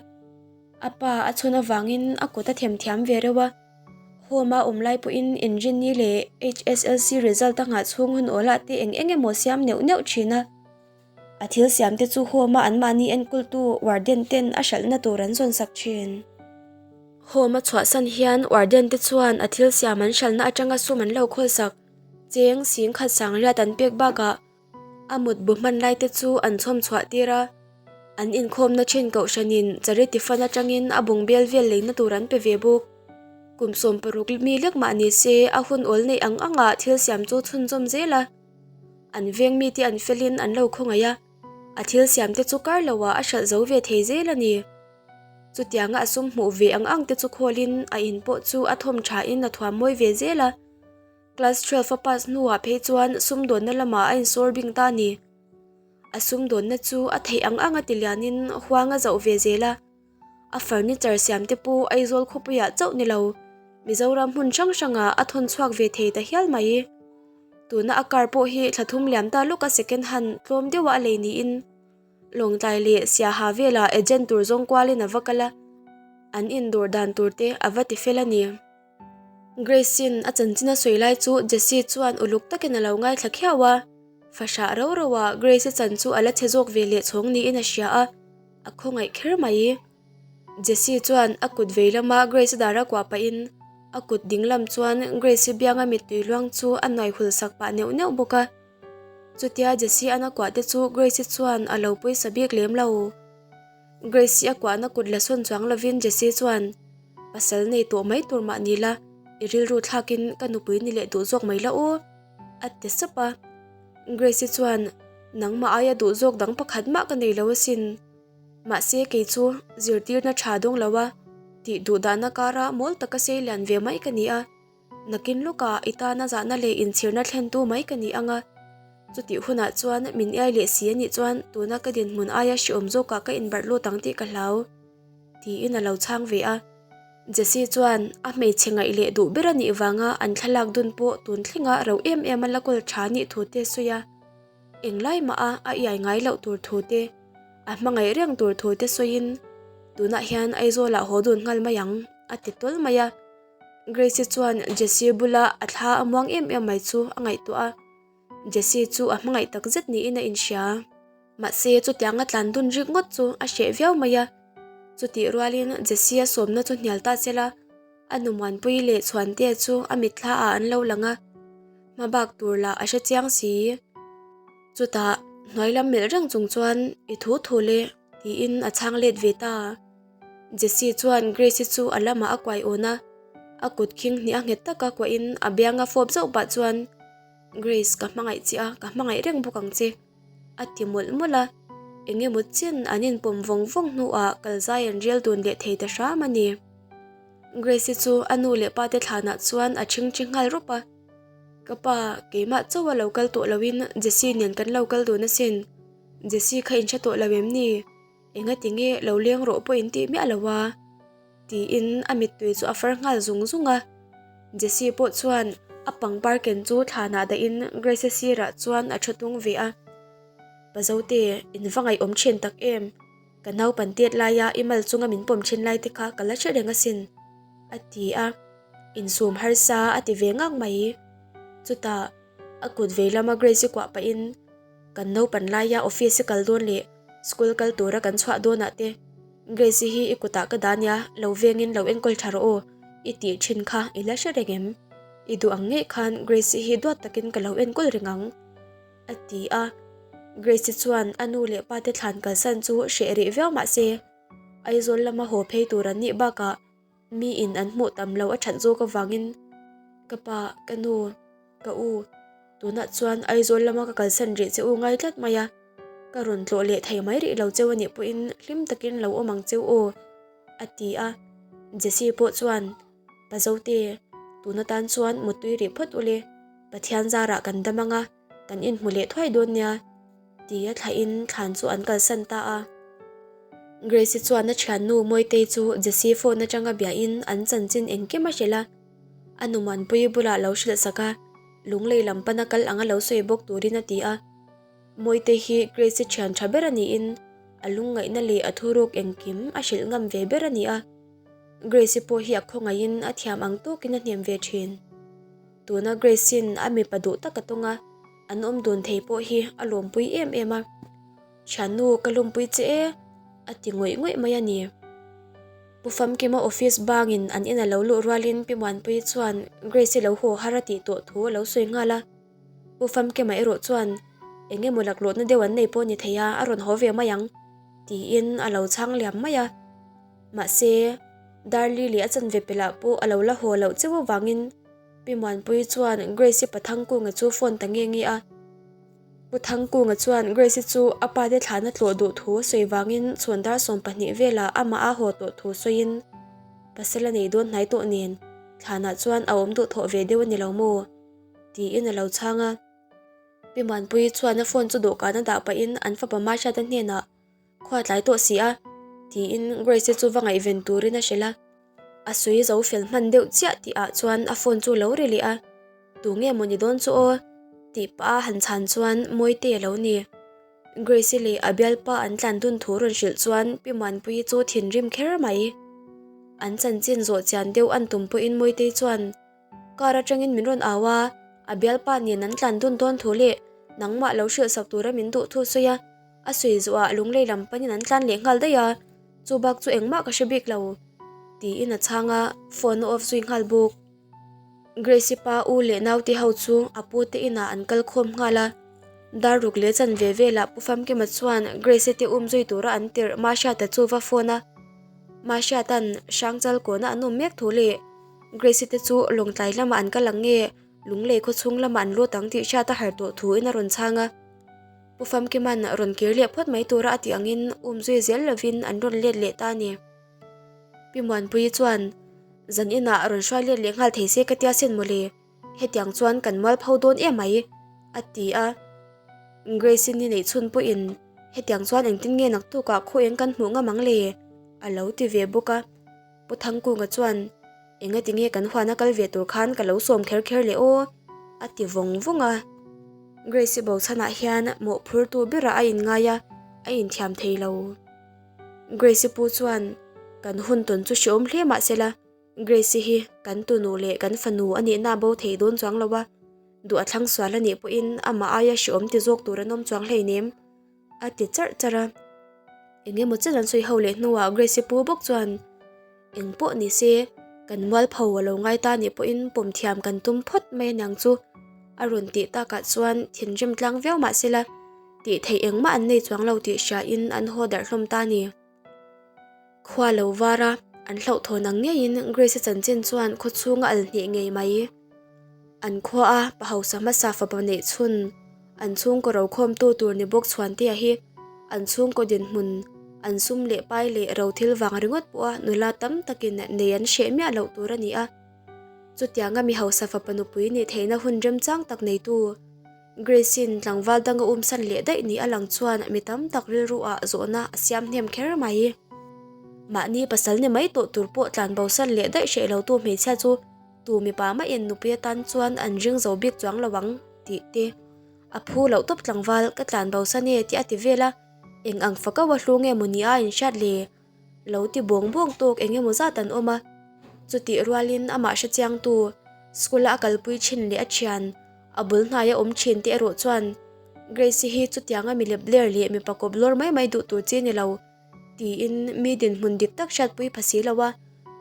A pa a chhawn avangin a kut a themthiam ve reuh a. Home a awm lai pawhin Inrinni leh HSLC result a nghah chhung hun awlah te eng eng emaw siam neuh neuh thin a. A thil siam te chu home a anmahni enkawltu warden ten a hralhna tur an zawn sak thin. Home a chhuahsan hian warden te chuan a thil siam an hralhna atanga sum an lo khawlsak. Cheng sing khat sang riat an pek bakah a mut bu hman lai te chu an chhawm chhuah tir a, an inkhawmna thin kohhranin charity fund atangin a bung bel vel leina tur an pe ve bawk. Kum 16 mi lek mah ni se a hun awl neih ang angah thil siam chu chhunzawm zel a, an veng mite an felin an lo khawngaih a, a thil siam te chu kar loah a hralh zo ve thei zel a ni. Chutianga a sum hmuh ve ang ang te chu khawlin a in pawh chu a thawm thain a thuam mawi ve zel a. Class 12 a pass hnuah phei chuan sumdawnna lamah a insawr bing ta a ni. A sumdawnna chu a theih ang ang a ti lianin huang a zauh ve zel a. A furniture siam te pawh Aizawl khawpuiah chauh ni lo, Mizoram hmun hrang hrangah a thawn chhuak ve thei ta hial mai. Tuna a car pawh hi thla thum liam ta lawka second hand tlawm deuha a lei niin Lawngtlai leh Siaha velah agent tur zawng kualin a va kal a, an indawr dan tur te a va ti fel a ni. Grace-in a chanchin a sawi lai chu Jessie chuan uluk takin a lo ngaithla khiau a, fahrah rau rau a Grace-i chan chu a la chhe zawk ve leh chhawng niin a hria a, a khawngaih kher mai. Jessie chuan a kut vei lama Grace-i dar a kuah pahin a kut ding lam chuan Grace-i bianga mittui luang chu a nuai hul sak pah neuh neuh bawk a. Chutia Jessie-an a kuah te chu Grace-i chuan a lo pawisa bik lem lo. Grace-i a kuahna kut la sawn chuang lovin Jessie chuan, Pasal nei tawh mai tur mah ni la, i rilru thlakin ka nupui ni leh duh zawk mai la aw, a ti sap a. Grace-i chuan, Nangmah aia duh zawk dang pakhat mah ka nei lo asin. Mahse kei chu zirtirna tha dawng lo a, tih duh dahna kara mawl taka sei lian ve mai ka ni a. Nakin lawkah i tana zahna leh inchhirna thlentu mai ka ni ang a, chutih hunah chuan min iai leh si a nih chuan tuna ka dinhmun aia hreawm zawkah ka inbarh lut ang tih ka hlau. Tiin a lo chhang ve a. Jessie chuan a hmeichhe ngaih leh duh ber a nih vanga an thlalak dun pawh tun thlenga ro em em a la kawl tha nih thu te a sawi a. Englai mah a a iai ngai loh tur thu te, a hmangaih reng tur thu te sawiin tunah hian Aizawlah haw dun nghal mai ang a ti tawl mai a. Grace-i chuan Jessie bula a thla a muang em em mai chu a ngaihtuah a. Jessie chu a hmangaih tak zet niin a inhria. Mahse chutianga tlan dun rik ngawt chu a hreh viau mai a. Chutih rualin Jessie-a sawmna chu hnial ta se la, a nu Muanpui leh Chhuantea chu a mitthla ah an lo lang a. Hma bak tur lah a hre chiang si. Chutah hnuai lam melh reng chung chuan i thu thu le tiin a chhang let ve ta. Jessie chuan Grace-i chu a lamah a kuai awn a, a kut khing hnih a nghet taka kuahin a bianga fawp zauh pah chuan, Grace, ka hmangaih che a, ka hmangaih reng bawk ang che, a ti mawlh mawlh a. Eng emaw chin an inpawm vawng vawng hnuah kalzai an rel dun leh thei ta hram a ni. Grace-i chu a nu leh pate thlanah chuan a ṭhingṭhi nghal rawp a. Ka pa, keimah chauha lo kal tawh loin Jessie nen kan lo kal dun asin. Jessie kha inhre tawh lo em ni? Engati nge lo leng rawh pawh in tih miah lo a? Tiin a mittui chu a far nghal zung zung a. Jessie pawh chuan a pangpar ken chu thlanah dahin Grace-a sirah chuan a thu tung ve a. Pa Zote, in va ngaihawm thin tak em? Ka naupan tet laia i mal chunga min pawm thin lai te kha ka la hre reng asin, a ti a. Insum harsa a ti ve ngang mai. Chutah a kut vei lama Grace-i kuah pahin kan naupan laia office-i kal dawn leh school kal tura kan chhuah dawnah te Grace-i hi i kutah ka dah nia, lo vengin lo enkawl tha rawh aw, i tih thin kha i la hre reng em? I duh ang ngei khan Grace-i hi duat takin ka lo enkawl reng ang, a ti a. Grace-i chuan a nu leh pa te thlan kalsan chu hreh rih viau mah se, Aizawl lama haw phei tur an nih bakah Mi in an hmuh tam lo a that zawk avangin ka pa, ka nu, ka u, tunah chuan Aizawl lama ka kalsan rih che u ngai tlat mai a, ka rawn tlawh leh thei mai rih lo cheu anih pawhin hlim takin lo awm ang cheu aw, a ti a. Jessie pawh chuan, Pa Zote, tun atan chuan mutui rih phawt ule, Pathian zarah kan dam ang a, Kan inhmu leh thuai dawn nia, tia thlahin thlan chu an kalsan ta a. Grace-i chuan a thiannu Mawitei chu Jessie phone atanga biahin an chanchin engkim a hrilh a. A nu Muanpuii bulah lo hrilh sak a, lunglei lam pana kal anga lo sawi bawk turin a ti a. Mawitei hi Grace-i thian tha ber a niin a lungngaihna leh a thuruk engkim a hrilh ngam ve ber a ni a. Grace-i pawh hi a khawngaihin a thiam ang tawkin a hnem ve thin. Tuna Grace-in a mipa duh tak a tawng a, an awm dun thei pawh hi a lawmpui em em a. Thiannu ka lawmpui che e, a ti ngawih ngawih mai a ni. Pu Famkima office bangin an in a lo luh rualin Pi Muanpuii chuan Grace-i lo haw har a tih tawh thu a lo sawi nghal a. Pu Famkima erawh chuan eng emaw laklawhna deuh an nei pawh ni thei a, a rawn haw ve mai ang, tiin a lo chhang liam mai a. Mahse, Darli leh a chanve pelah pawh a lo la haw loh cheu avangin Pi Muanpuii chuan Grace-i pa Thangkunga chu phone ta nge nge a. Pu Thangkunga chuan Grace-i chu a pa te thlahna tlawh duh thu a sawi vangin chhuan dar 12 velah amah a haw tawh thu sawiin pasal a nei dawn hnai tawh nen thlanah chuan a awm duh thawh ve deuh a ni lo maw? tiin a lo chhang a. Pi Muanpuii chuan a phone chu dawhkan a dah pahin an fapa Mahriata hnenah Khua tlai tawh si a, tiin Grace-i chu va ngaihven turin a hrilh a. A sawi zo fel hman deuh chiah tih ah chuan a phone chu lo ri leh a, Tu nge maw ni dawn chu aw? tih pah a han chhan chuan Mawite a lo ni. Grace-i leh a bialpa an tlan dun thu rawn hrilh chuan Pi Muanpuii chu thinrim kher mai. An chanchin zawh chian deuh an tum pawhin Mawitei chuan, Car atangin min rawn au a, a bialpa nen an tlan dun dawn thu leh nangmah lo hrilh sak tura min duh thu sawi a, a sawi zuah lunglei lam panin an tlan leh nghal daih a, chu bak chu engmah ka hre bik lo, tiin a chhang a, phone a off zui nghal bawk. Grace-i pa u leh naute ho chu a pu te inah an kal khawm nghal a, dar ruk leh chanve velah Pu Famkima chuan Grace-i te um zui tura an tirh Mahriata chu va phone a, Mahriata'n Hrangchal kawna an awm mek thu leh Grace-i te chu Lawngtlai lamah an kal ang nge Lunglei khawchhung lamah an lut ang tih hriat a har tawh thuin a rawn chhang a. Pu Famkima'n rawn kir leh phawt mai tura a tih angin um zui zel lovin an rawn let leh ta a ni. Pi Muanpuii chuan, Zan inah rawn hruai let leh nghal thei se ka tia sin mawle, hetiang chuan kan mual pho dawn em mai, a ti a. Grace-i ni neih chhun pawhin, Hetiang chuan engtin nge naktukah khaw eng kan hmuh ngam ang le? A lo ti ve bawk a. Pu Thangkunga chuan, Engati nge kan huana kal ve tur khan ka lo sawm kher kher leh aw? a ti vawng vawng a. Grace-i bochhanah hian mawhphurtu berah a inngai a, a inthiam thei lo. Grace-i pu chuan, Kan hun tawn chu hreawm hle mah sela, Grace-i hi kan tunu leh kan fanu a nihna a bo thei dawn chuang lo a, duh a thlang sual a nih pawhin amah aia hreawm ti zawk tur an awm chuang hleinem. A ti charh charh a. Eng emaw chen an sawi ho leh hnuah Grace-i pu bawk chuan, Eng pawh ni se, kan mualpho a lo ngai ta nih pawhin pawm thiam kan tum phawt mai aniang chu a rawn tih takah chuan thinrim tlang viau mah sela, tih theih engmah an nei chuang lo tih hriain an haw darh hlawm ta a ni. Khua lo var a, an hlauhthawn ang ngeiin Grace-a chanchin chuan khaw chhunga al hneh ngei mai. An khua a pa hausa hmasa fapa neih chhun, an chhungkaw rokhawmtu tur ni bawk Chhuantea hi an chhungkaw dinhmun, an sum leh pai leh ro thil vang ringawt pawha nula tam takin nei an hreh miah loh tur a ni a. Chutianga mi hausa fapa nupui nih theihna hun remchang tak neitu Grace-in tlangval dang a umsan leh daih ni a lang chuan mi tam tak rilru ah zawhna a siam hnem kher mai. Mahni pasal ni mai tawh tur pawh tlan bosan leh daih hreh lo tu hmeichhia chu tu mipa maiin nupui atan chuan an ring zo bik chuang lo ang tih te a phu loh tawp tlangval ka tlan bosan e tih a ti vel a, eng ang fakau a hlu nge maw ni a inhriat le? Lo ti bawng bawng tawk eng emaw zat an awm a, chutih rualin amah hrechiangtu school-a a kalpui thin leh a thian a bul hnaia awm thin te erawh chuan Grace-i hi chutianga mi lep ler leh mipa kawp lawr mai mai duh tur chi a ni lo tiin mi dinhmun dik tak hriatpui pha si lo a,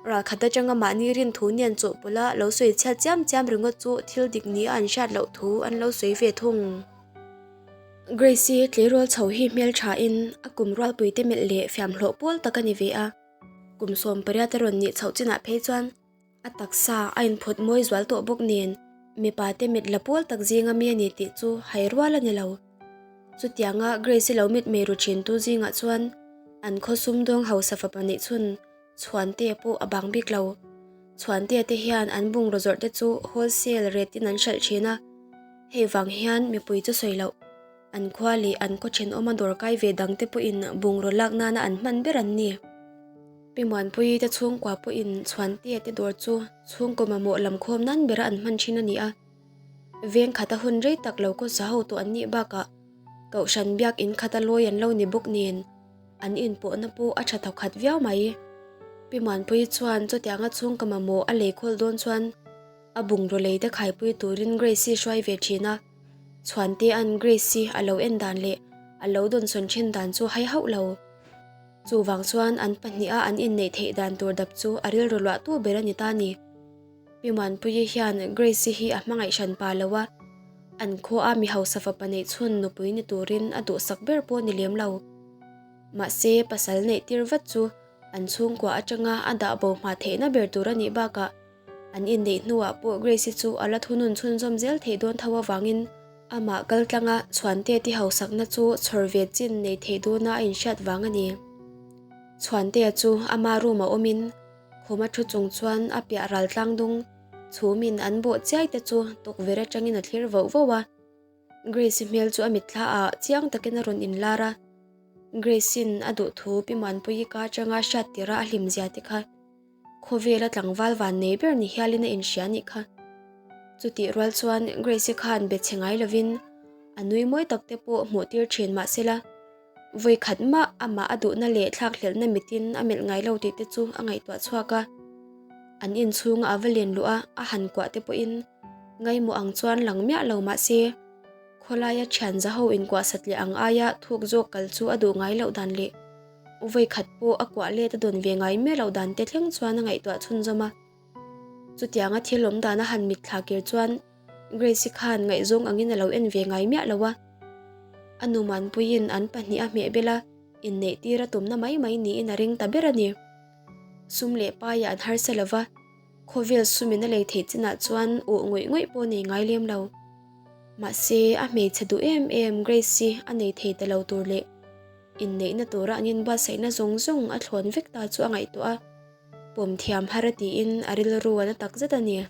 ralkhat atanga mahni rinthu nian chawhpawlha lo sawi chhiat chiam chiam ringawt chu thil dik nia an hriat loh thu an lo sawi ve thung. Grace-i tleirawl chho hi hmelthain a kum rualpuite melh leh fiamhlawh pawl tak a ni ve a, kum 18 a rawn nih chhoh chinah phei chuan a taksa a inphawt mawi zual tawh bawk nen mipa te mit la pawl tak zinga mi a ni tih chu hai rual a ni lo. Chutianga Grace-i lo mitmei ru thintu zingah chuan an khaw sumdawng hausa fapa neih chhun Chhuantea pawh a bang bik lo. Chhuantea te hian an bungraw zawrh te chu wholesale rate in an hralh thin a, hei vang hian mipui chu sawi loh. An khua leh an khaw thenawma dawr kai ve dang te pawhin bungraw lak nana an hman ber an ni. Pi Muanpuii te chhungkua pawhin Chhuantea te dawr chu chhungkaw mamawh lam khawm nan bera an hman thin a ni a. Veng khata hun rei tak lo khawsa ho tawh an nih bakah Kohhran biak in khata lawi an lo ni bawk nen An inpawhna pawh a tha thawkhat viau mai. Pi Muanpuii chuan chutianga chhungka mamawh a lei khawl dawn chuan a bungraw lei te khaipui turin Grace-i hruai ve thin a. Chhuantea'n Grace-i a lo en dan leh a lo dawnsawn thin dan chu hai hauh lo. Chuvang chuan an pahniha an inneih theih dan tur dap chu a rilru luahtu ber a ni ta ni. Pi Muanpuii hian Grace-i hi a hmangaih hran pa lo a, an khuaa mi hausa fapa neih chhun nupui ni turin a duhsak ber pawh ni lem lo. Mahse, pasal neih tir vat chu an chhungkua atanga a dah bo hma theihna ber tur a nih bakah an inneih hnuah pawh Grace-i chu a la thunun chhunzawm zel theih dawn tho avangin amah kaltlanga Chhuante ti hausakna chu chhawr ve chin nei theih dawna a inhriat vang a ni. Chhuantea chu ama room-a awmin Khuma thu chung chuan a piah ral tlang dung chhumin an bawh chiai te chu tukverh atangin a thlir voh voh a. Grace-i hmel chu a mitthla ah chiang takin a rawn inlar a. Grace-in a duh thu Pi Muanpuii ka atanga hriat tirh a a hlim zia te kha khawvela tlangval van nei ber ni hialin a inhria nih kha. Chutih rual chuan Grace-i khan be chhe ngai lovin a nui mawi tak te pawh hmuh tir thin mahsela, Vawi khat mah amah a duhna leh thlakhlelhna mitin a melh ngai lo tih te chu a ngaihtuah chhuak a. An inchhunga a va len luh a, a han kuah te pawhin ngaimawh ang chuan lang miah lo mah se, khawlaia thian za ho inkuah satliah ang aia thuk zawk kal chu a duh ngai loh dan leh vawi khat pawh a kuah let a dawn ve ngai miah loh dan te thleng chuan a ngaihtuah chhunzawm a. Chutianga thil awm dan a han mitthla kir chuan Grace-i khan ngaihzawng angin a lo en ve ngai miah lo a. A nu Manpuiin an pahnih a hmeh bel a, inneih tir a tumna mai mai niin a ring ta ber a ni. Sum leh paiah an harsa lo va, khawvel sumin a lei theih chinah chuan uh ngawih ngawih pawh nei ngai lem lo. Mahse, a hmeichhe duh em em Grace-i a nei thei ta lo tur leh inneihna tura an inbuatsaihna zawng zawng a thlawn vek ta chu a ngaihtuah a, pawm thiam har a tiin a rilru a na takzet a ni.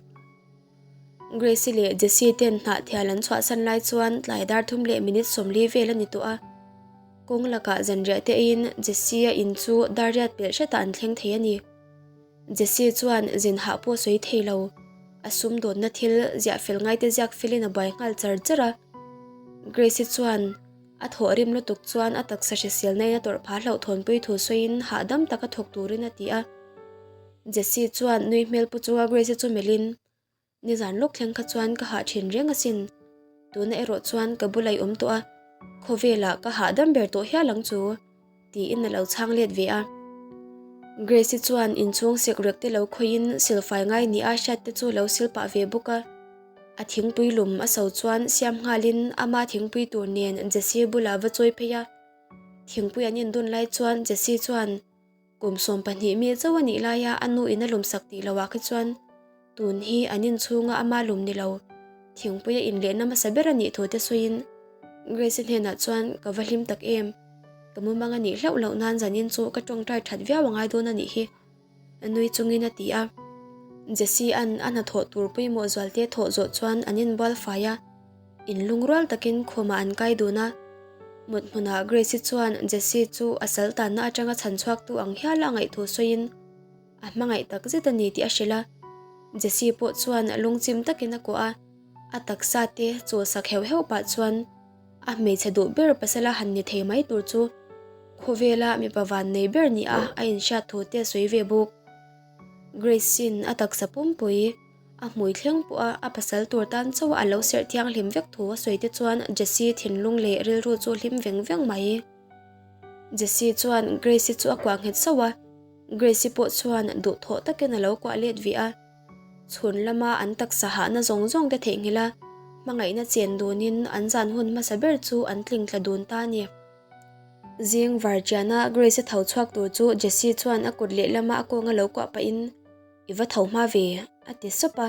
Grace-i leh Jessie ten hnahthial an chhuahsan lai chuan tlai dar thum leh minute 40 vel a ni tawh a. Kawng lakah zanriah te eiin Jesse-a in chu dar riat pelh hretah an thleng thei a ni. Jesse chuan zin hah pawh sawi thei lo, a sumdawnna thil ziah fel ngaite ziak felin a buai nghal char char a. Grace-i chuan a thawh rim lutuk chuan a taksa hriselna in a tawrh phah hlauhthawnpui thu sawiin hahdam taka thawk turin a ti a. Jesse chuan nui hmel pu chunga Grace-i chu melhin, Nizan lawk thleng kha chuan ka hah thin reng asin. Tuna erawh chuan ka bula i awm tawh a, khawvelah ka hahdam ber tawh hial ang chu, tiin a lo chhang let ve a. Grace-i chuan inchhung sikrek te lo khawihin silfai ngai ni a hriat te chu lo sil pah ve bawk a. A thingpui lum a so chuan siam nghalin ama thingpui tur nen Jesse bulah va chawi phei a. Thingpui an indun lai chuan Jesse chuan. Kum 12 mi chauh a nih laia a nu in a lumsak tih loh ah kha chuan tun hi an inchhunga ama lum ni lo thingpui a inlehna hmasa ber a nih thu te sawiin Grace-i hnenah chuan ka va hlim tak em, ka mumang a nih hlauh loh nan zanin chu ka tawngtai that viau a ngai dawn a nih hi a nui chungin a ti a. Jesse-a'n a hnathawh tur pawimawh zualte thawh zawh chuan an inbual fai a. Inlungrual takin khumah an kai dun a, mut hmunah Grace-i chuan Jesse chu a sal tanna atanga chhan chhuaktu ang hiala a ngaih thu sawiin a hmangaih tak zet a ni tih a hrilh a. Jesse pawh chuan lungchim takin a kuah a, a taksa te chawlsak heuh heuh pah chuan a hmeichhe duh ber pasala han ni thei mai tur chu khawvela mipa vannei ber nia a inhriat thu te a sawi ve bawk. Grace-in a taksa pumpui. A hmui thleng pawh a a pasal tur tan chauh a lo serh thianghlim vek thu a sawi te chuan Jessie thinlung leh rilru chu a hlim veng veng mai. Jessie chuan Grace-i chu a kuah nghet sauh a, Grace-i pawh chuan duhthawh takin a lo kuah let vih a. Chhun lama an taksa hahna zawng zawng te theihnghilh a, hmangaihna chen dunin an zan hun hmasa ber chu an tling tla dun ta a ni. Zing varṭiana Grace-i tho chhuak tur chu Jessie chuan a kut lehlama a kawnga lo kuah pahin, I va tho hma ve, a ti sawp a.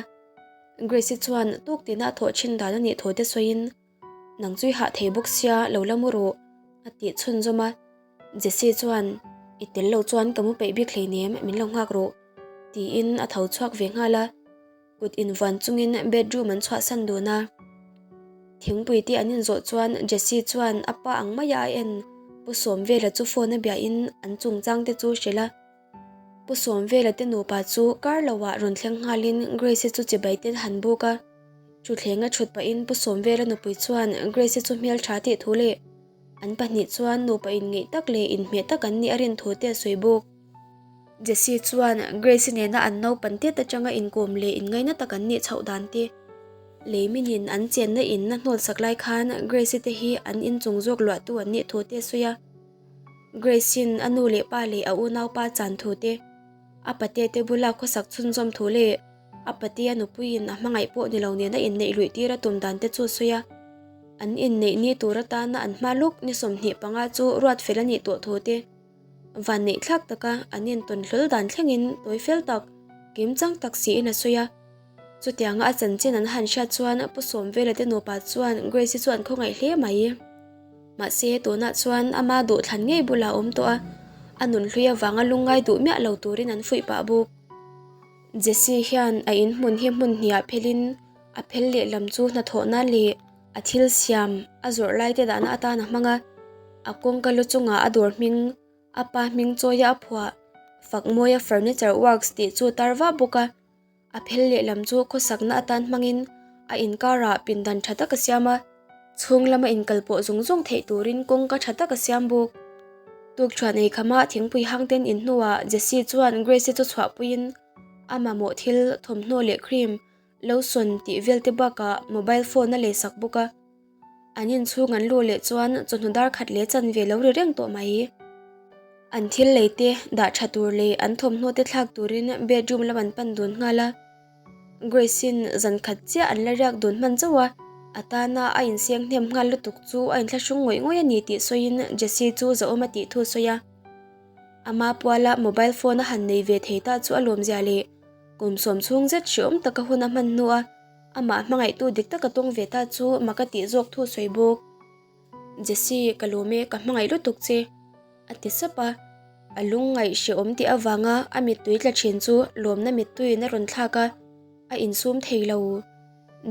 Grace-i chuan tuk tina a thawh thin dan a nih thu te sawiin, Nang chu i hah thei bawk sia, lo la mu rawh, a tih chhunzawm a. Jesse chuan, I tel lo chuan ka mu peih bik hleinem, min lo nghak rawh, tiin a tho chhuak ve nghal a. Kut invuan chungin bedroom an chhuahsan dun a. Thingpui te an inzawh chuan Jesse chuan a pa ang maia a en Pu Sawmvela chu phone a biahin an chungchang te chu hrilh a. Pu Sawmvela te nupa chu kar loah rawn thleng nghalin Grace-i chu chibai ten han buk a. Thuthlenga thut pahin Pu Sawmvela nupui chuan Grace-i chu hmeltha tih thu leh an pahnih chuan nupa inngeih tak leh inhmeh tak an nih a rin thu te a sawi bawk. Jesse chuan Grace-i nena an naupan tet atanga inkawm leh inngaina tak an nih chhoh dan te, lei minin an chenna in a hnawlsak lai khan Grace-i te hi an inchung zawk luahtu an nih thu te a sawi a. Grace-in a nu leh pa leh a unaupa chan thu te, a pate te bula khawsak chhunzawm thu leh a patea nupuiin a hmangaih pawh ni lo nena inneih luih tir a tum dan te chu a sawi a. An inneih ni tur atana an hma lawk ni 25 chu ruat fel a nih tawh thu te, vanneih thlak taka an intawn hlawl dan thlengin tawi fel tak, kim chang tak siin a sawi a. Chutianga a chanchin an han hriat chuan Pu Sawmvela te nupa chuan Grace-i chu an khawngaih hle mai. Mahse, tunah chuan ama duhthlan ngei bulah a awm tawh a, a nunhlui avanga lungngai duh miah lo turin an fuih pah bawk. Jesse hian a inhmun hi hmun hniah phelin a phel lehlam chu hnathawh nan leh a thil siam a zawrh lai te dahna atan a hmang a, a kawngka lu chungah a dawr hming a pa hming chawia a phuah Fakmawia Furniture Works tih chu tar vah bawk a. A phel lehlam chu khawsakna atan hmangin a inkarah pindan tha tak a siam a, chhung lama inkal pawh zung zung theih turin kawngka tha tak a siam bawk. Tukṭhuan ei khama thingpui hang ten in hnuah Jesse chuan Grace-i chu chhuahpuiin a mamawh thil thawmhnaw leh cream, lotion tih vel te bakah mobile phone a leisak bawk a. An inchhung an luh leh chuan chawhnu dar khat leh chanve lo ri reng tawh mai. An thil lei te dah tha tur leh an thawmhnaw te thlak turin bedroom lam an pan dun nghal a. Grace-in zan khat chiah an la riak dun hman chauh a, a tana a inseng hnem nghal lutuk chu a inthlahrung ngawih ngawih a ni tih sawiin Jesse chu zahawm a tih thu a sawi a. Ama puala mobile phone a han nei ve thei ta chu a lawmzia leh kum sawm chhung zet hrehawm taka hun a hman hnu a. Amah hmangaihtu dik taka tawng ve ta chu mak a tih zawk thu sawi bawk. Jesse, ka lawm e, ka hmangaih lutuk che, a ti sap a. A lungngaih hrehawm tih avanga a mittui tla thin chu lawmna mittuiin a rawn thlak a, a insum thei lo.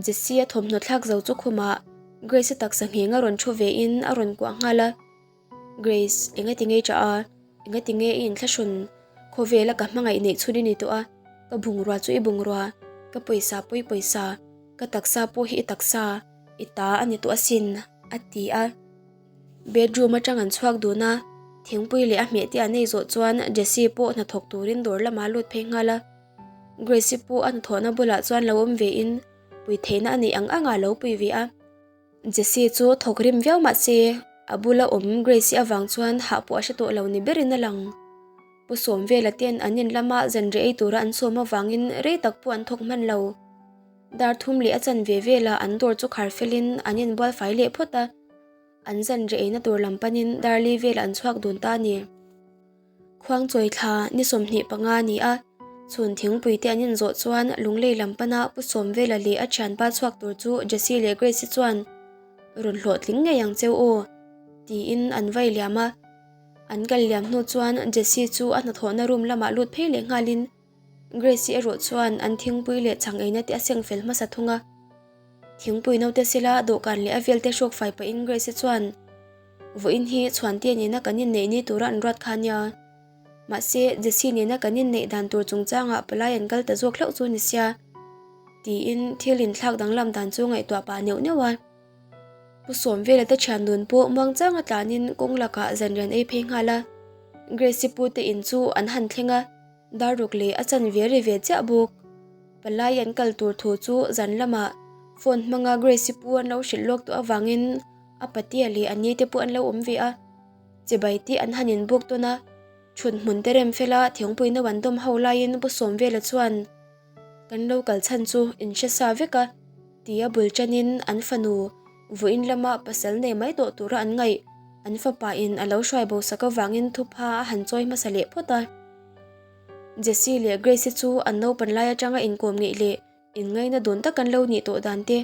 Jesse a thawmhnaw thlak zo chu khumah Grace-a taksa ngheng a rawn thu vein a rawn kuah nghal a. Grace, enga tinge i ṭah a? Enga tinge i inthlahrun? Khawvela ka hmangaih neih chhun i ni tawh a, ka bungrua chu i bungrua, ka pawisa pawh i pawisa, ka taksa pawh hi i taksa, i ta a ni tawh asin, a ti a. Bedroom atang an chhuak dun a, thingpui leh a hmeh te an ei zawh chuan Jessie pawh hnathawk turin dawr lamah a lut phei nghal a. Grace-i pawh a hnathawhna bulah chuan lo awm ve in pui theihna a neih ang angah a lo pui ve a. Jessie chu thawk rim viau mah se a bula awm Grace-i avang chuan hah pawh a hre tawh lo ni berin a lang. Pu Sawmvela ten an in lama zanriah ei tura an sawm avangin rei tak pawh an thawk hman lo. Dar thum leh a chanve velah an dawr chu khar felin an inbual fai leh phawt a, an zanriah eina tur lam panin dar li velah an chhuak dun ta a ni. Khuangchawi thla ni 25 a ni a, chhun thingpui te an inzawh chuan Lunglei lam pana Pu Sawmvela leh a thianpa chhuak tur chu Jessie leh Grace-i chuan rawn hlawhtling ngei ang cheu aw tiin an vai liam a. An kal liam hnu chuan Jessie chu a hnathawhna room lamah lut phei leh nghalin Grace-i erawh chuan an thingpui leh chhang eina te a seng fel hmasa thung a. Thingpui naute sela dawhkan leh a vel te hrawk fai pahin Grace-i chuan, Vawiin hi Chhuantea nena kan inneih ni tura an ruat kha ania. Mahse, Jessie nena kan inneih dan tur chungchangah palai an kal ta zawk hlauh chu ni sia. Tiin thil inthlak danglam dan chu ngaihtuah pah neuh neuh a. Pu Sawmvela te thian nun pawh muangchanga tlanin kawng lakah zanrian ei phei nghal a. Grace-i pute in chu an han thleng a. Dar ruk leh a chan ve ri ve chiah bawk. Palai an kal tur thu chu zan lamah phone hmanga Grace-i pu an lo hrilh lawk tawh avangin a patea leh a ni te pawh an lo awm ve a. Chibai tih an han inbuk tawn a, thut hmun te rem fela thingpui no an dawm ho laiin Pu Sawmvela chuan Kan lo kal chhan chu in hre sa vek a tia bul tanin an fanu vawiin lama pasal nei mai tawh tura an ngaih an fapa in a lo hruai bo sak avangin thupha a han chawi hmasa leh phawt a. Jessie leh Grace-i chu an naupan lai atanga inkawm ngeih leh inngaina dawn tak an lo nih tawh dan te,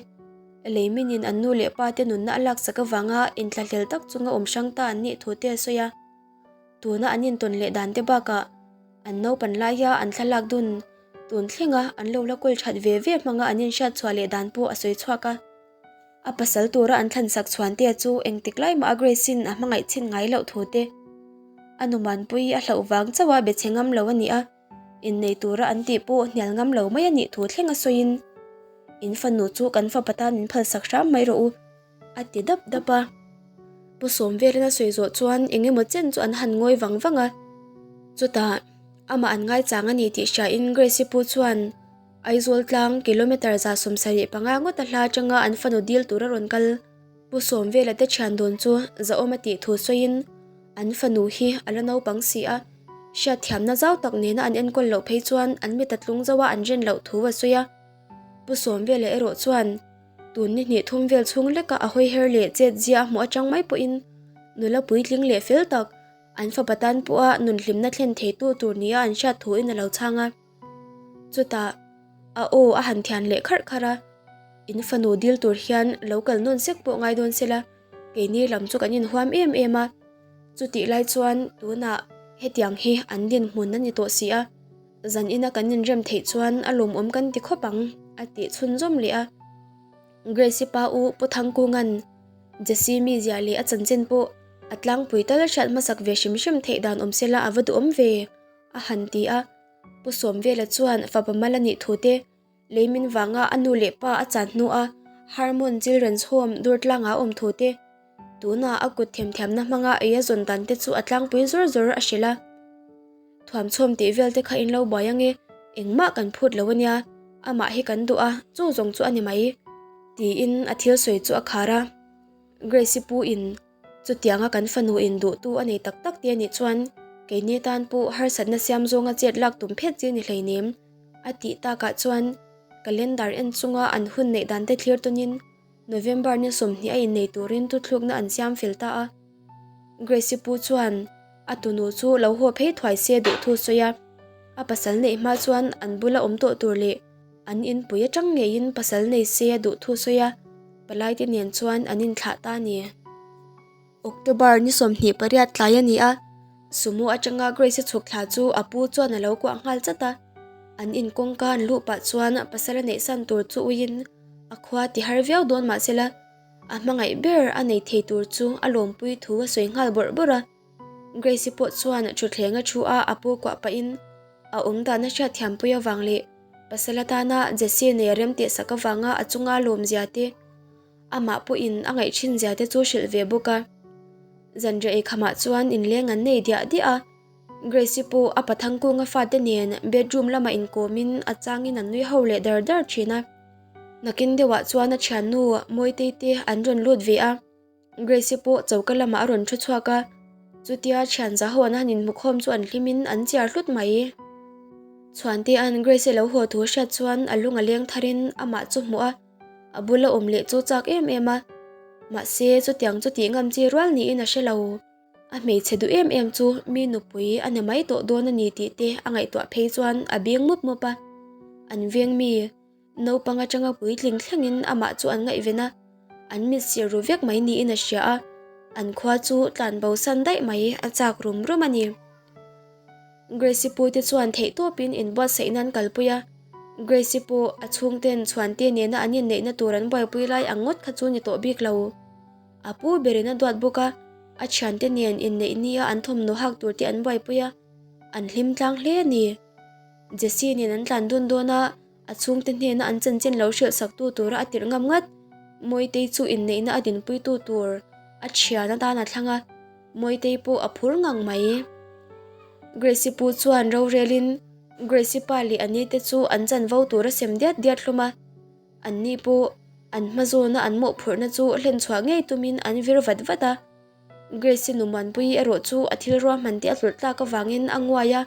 leiminin an nu leh pa te nunna a laksak avanga inthlahlel tak chunga awm hrang ta an nih thu te a sawi a. Tuna an intawn leh dan te bakah an naupan laia an thlalak dun tun thlenga an lo la kawl that ve ve hmanga an inhriat chhuah leh dan pawh a sawi chhuak a. A pasal tura an thlansak chhuantea chu engtik lai mah a Grace-in a hmangaih chhin ngai loh thu te, a numanpui a hlauh vang chauh a be chhe ngam lo a nih a, innei tura an tih pawh hnial ngam lo mai a nih thu thleng a sawiin, In fanu chu kan fapa tan min phalsak hram mai rawh u, a ti dap dap a. Pu Sawmvelin a sawi zawh chuan eng emaw chen chu an han ngawi vang vang a. Chutah, amah an ngaichang a ni tih hriain Grace-i pu chuan, Aizawl tlang kilometre 75 ngawt a hla atanga an fanu dil tur a rawn kal. Pu Sawmvela te thian dawn chu zahawm a tih thu sawiin an fanu hi a la naupang si a, hriatthiamna zau tak nena an enkawl loh phei chuan an mit a tlung zo a an rin loh thu a sawi a. Pu Sawmvela erawh chuan tun ni hnih thum vel chhung leka a hawi her leh chet zia a hmuh atang mai pawhin nula puitling leh fel tak an fapa tan pawha nunhlimna thlen theitu tur nia an hriat thuin a lo chhang a. Chutah a aw a han thian leh kharh kharh a, In fanu dil tur hian lo kal nawn sek pawh ngai dawn sela, keini lam chu kan inhuam em em a. Chutih lai chuan tunah hetiang hi an dinhmun a ni tawh si a, zan ina kan inrem theih chuan a lawmawm kan ti khawp ang, a tih chhunzawm leh a. Grace-i pa u Pu Thangkunga'n Jessie mizia leh a chanchin pawh a tlangpui tal hriat hmasak ve hrim hrim theih dan awm sela a va duhawm ve, a han ti a. Pu Sawmvela chuan fapa mal a nih thu te, leimin vanga a nu leh pa a chan hnua Harmon Children's Home Durtlanga a awm thu te, tuna a kut themthiamna hmanga ei a zawn dan te chu a tlangpui zawr zawr a hrilh a. Thuamchhawm tih vel te kha in lo buai ange, engmah kan phut lo ania, amah hi kan duh a, chu zawng chu a ni mai, tiin a thil sawi chu a khar a. Grace-i pu in Chutianga kan fanu in duhtu a nei tak tak te a nih chuan keini tan pawh harsatna siam zawnga chet lak tum phet chi a ni hleinem a tih takah chuan calendar en chunga an hun neih dan te thlir tawnin November ni 20 a innei turin thuthlukna an siam fel ta a. Grace-i pu chuan a tunu chu lo haw phei thuai se duh thu sawi a, a pasal neih hma chuan an bula awm tawh tur leh An inpui atang ngeiin pasal nei se a duh thu sawi a, palaite nen chuan an inthlah ta a ni. October ni 28 tlai a ni a, Sumo atanga Grace-a chhuk thla chu a pu chuan a lo kuah nghal chat a. An in kawngka an luh pah chuan pasal a neih san tur chu uiin a khua ti har viau dawn mahsela. A hmangaih ber a nei thei tur chu a lawmpui thu a sawi nghal bawrh bawrh a. Grace-i pawh chuan thutthleng a thu a, a pu kuah pahin a awm dan a hriat thiampui avang leh pasal atana Jesse nei a rem teh sak avanga a chunga lawmzia te, amah pawhin a ngaih thin zia te chu hrilh ve bawk a. Zanriah eikhamah chuan inleng an nei diah diah a. Grace-i pawh a pathangkunga fate nen bedroom lamah inkawmin a changin an nui ho leh dar dar thin a. Nakin deuhah chuan a thiannu Mawitei te an rawn lut ve a, Grace-i pawh choka lamah a rawn thu chhuak a, chutia thian za ho an han inhmukhawm chu an hlimin an chiar hlut mai. Chhuantea'n Grace-i lo haw thu a hriat chuan a lung a leng tharin amah chu hmuh a, a bula awm leh chu chak em em a, mahse chutiang chu tih ngam chi rual niin a hre lo. A hmeichhe duh em em chu mi nupui a ni mai tawh dawn a ni tih te a ngaihtuah phei chuan a bing mup mup a. An veng mi, naupang atanga puitling thlengin amah chu an ngaihven a, an mit sir ru vek mai niin a hria a, an khua chu tlan bo san daih mai a chak rum rum a ni. Grace-i pu te chuan theihtawpin inbuatsaih nan kalpui a, Grace-i pawh a chhungten chhuante nena an inneihna tur an buaipui lai ang ngawt kha chu ni tawh bik lo. A pu berin a duat bawk a, a thiante nen inneih nia an thawmhnaw hak tur te an buaipui a, an hlim tlang hle a ni. Jesse nen an tlan dun dawn a, a chhungte hnena an chanchin lo hrilh saktu tura a tirh ngam ngat. Mawitei chu inneihna a dinpuitu tur a thian atan a thlang a, Mawitei pawh a phur ngang mai. Grace-i pu chuan rorelin Grace-i pa leh a nite chu an chanvo tur a sem diat diat hlawm a. Anni pawh an hma zawna an mawhphurhna chu hlen chhuah ngei tumin an vir vat vat a. Grace-i nu Muanpuii erawh chu a thil ruahman te a tlawlh tlak avangin a nguai a,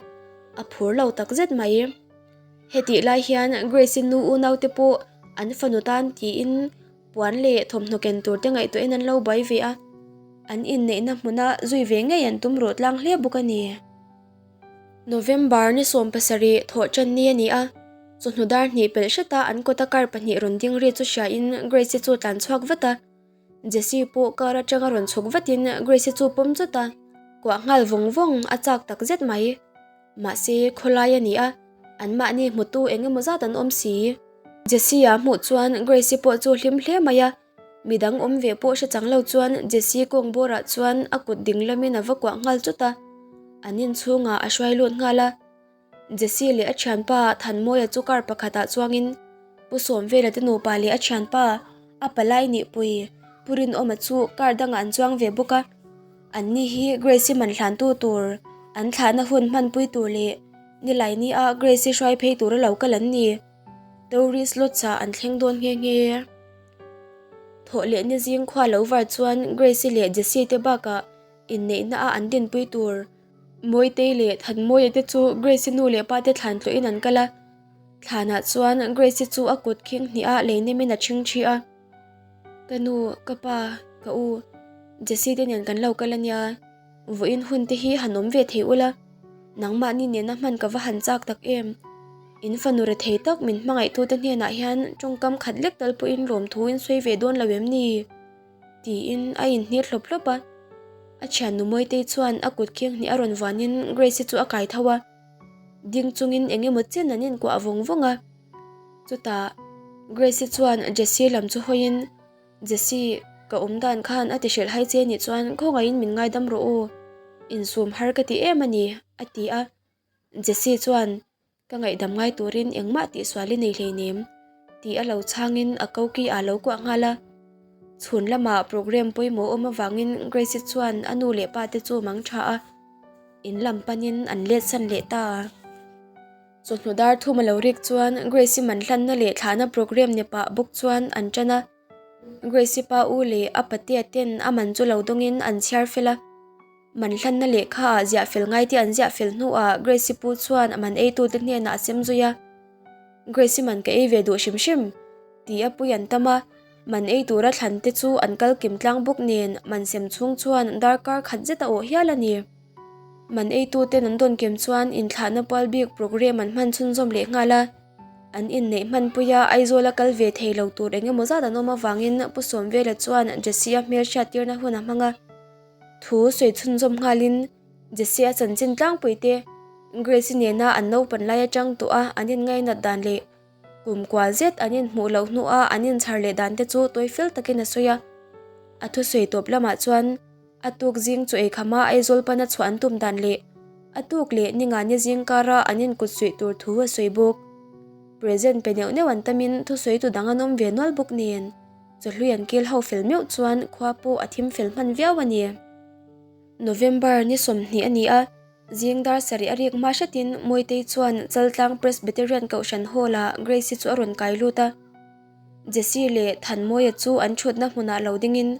a phur lo tak zet mai. Hetih lai hian Grace-i nu unaute pawh an fanu tan tiin puan leh thawmhnaw ken tur te ngaihtuahin an lo buai ve a, an inneihna hmuna zui ve ngei an tum ruh tlang hle bawk a ni. November ni 17 thawh ṭan ni a ni a, chawhnu dar hnih pelh hreta an kawta car pahnih rawn ding ri chu hriain Grace-i chu a tlan chhuak vat a. Jesse pawh car aṭanga rawn chhuk vatin Grace-i chu pawm chawt a, kuah nghal vawng vawng a chak tak zet mai. Mahse, khawlai a ni a, anmahni hmutu eng emaw zat an awm si. Jesse-a hmuh chuan Grace-i pawh chu hlim hle mai a. Midang awm ve pawh hre chang lo chuan Jesse kawng bawrah chuan a kut ding lamin a va kuah nghal chut a, an inchhungah a hruai lut nghal a. Jesse leh a thianpa Thanmawia chu car pakhatah chuangin Pu Sawmvela te nupa leh a thianpa a palai nihpui Pu Rinawma chu car dangah an chuang ve bawk a. Anni hi Grace-i man hlantu tur, an thlahna hun hmanpui tur leh Nilaini a Grace-i hruai phei tura lo kal an ni. Tourist Lodge-ah an thleng dawn nghe nghe. Thawh leh ni zing khua lo var chuan Grace-i leh Jesse te bakah inneihna a an dinpui tur Mawitei leh Thanmawia te chu Grace-i nu leh pa te thlan tlawhin an kal a. Thlanah chuan Grace-i chu a kut khing hnih a lei nemin a ṭhing ṭhi a. Ka nu, ka pa, ka u, Jesse te nen kan lo kal a nia. Vawiin hun te hi han awm ve thei ula, nangmahni nena hman ka va han chak tak em? In fanu rethei tak min hmangaihtute hnenah hian tawngkam khat lek tal pawhin lawmthu in sawi ve dawn lo em ni? tiin a inhnir hlawp hlawp a. A thiannu Mawitei chuan a kut kheng hnih a rawn vuanin Grace-i chu a kai tho a, ding chungin eng emaw chen an inkuah vawng vawng a. Chutah Grace-i chuan Jesse lam chu hawiin, Jesse, ka awm dan khan a ti hrilh hai che nih chuan khawngaihin min ngaidam rawh u, insum har ka ti em a ni, a ti a. Jesse chuan, Ka ngaihdam ngai turin engmah tihsual i nei hleinem, tih a lo chhangin a koki ah lo kuah nghal a. Chhun lamah programme pawimawh awm avangin Grace-i chuan a nu leh pa te chu mang tha a, in lam panin an let san leh ta a. Chawhnu dar thum a lo rik chuan Grace-i man hlanna leh thlahna programme ni pah bawk chuan an tan a. Grace-i pa u leh a patea ten a man chu lo dawngin an chhiar fel a. Man hlanna lehkha ah ziah fel ngai te an ziah fel hnuah Grace-i pu chuan a man eitute hnenah a sem zui a. Grace-i man ka ei ve duh hrim hrim tih a pui an tam a, man ei tura thlan te chu an kal kim tlang bawk nen man sem chhung chuan darkar khat zet a awh hial a ni. Man eituten an dawn kem chuan inthlahna pual bik programme an hman chhunzawm leh nghal a, an inneih hmanpuia Aizawla kal ve thei lo tur eng emaw zat an awm avangin Pu Sawmvela chuan Jesse-a hmel hriattirna hun a hmang a. Thu sawi chhunzawm nghalin Jesse-a chanchin tlangpui te, Grace-i nena an naupan lai atang tawh a an inngainat dan leh Kum kual zet an inhmuh loh hnuah an inchhar leh dan te chu tawi fel takin a sawi a. A thusawi tawp lamah chuan a tuk zing chu eikhama Aizawl pana chhuah an tum dan leh a tuk leh ningani zing kara an inkut suih tur thu a sawi bawk. Present pe neuh neuh an tamin thusawi tu dang an awm ve nual bawk nen chawhlui an kil ho fel meuh chuan khua pawh a thim fel hman viau a ni. November ni 20 a ni a, zing dar sarih a rik hma hretin Mawitei chuan Chaltlang Presbyterian Kohhran Hall-ah Grace-i chu a rawn kai lut a. Jesse leh Thanmawia chu an thutna hmunah lo dingin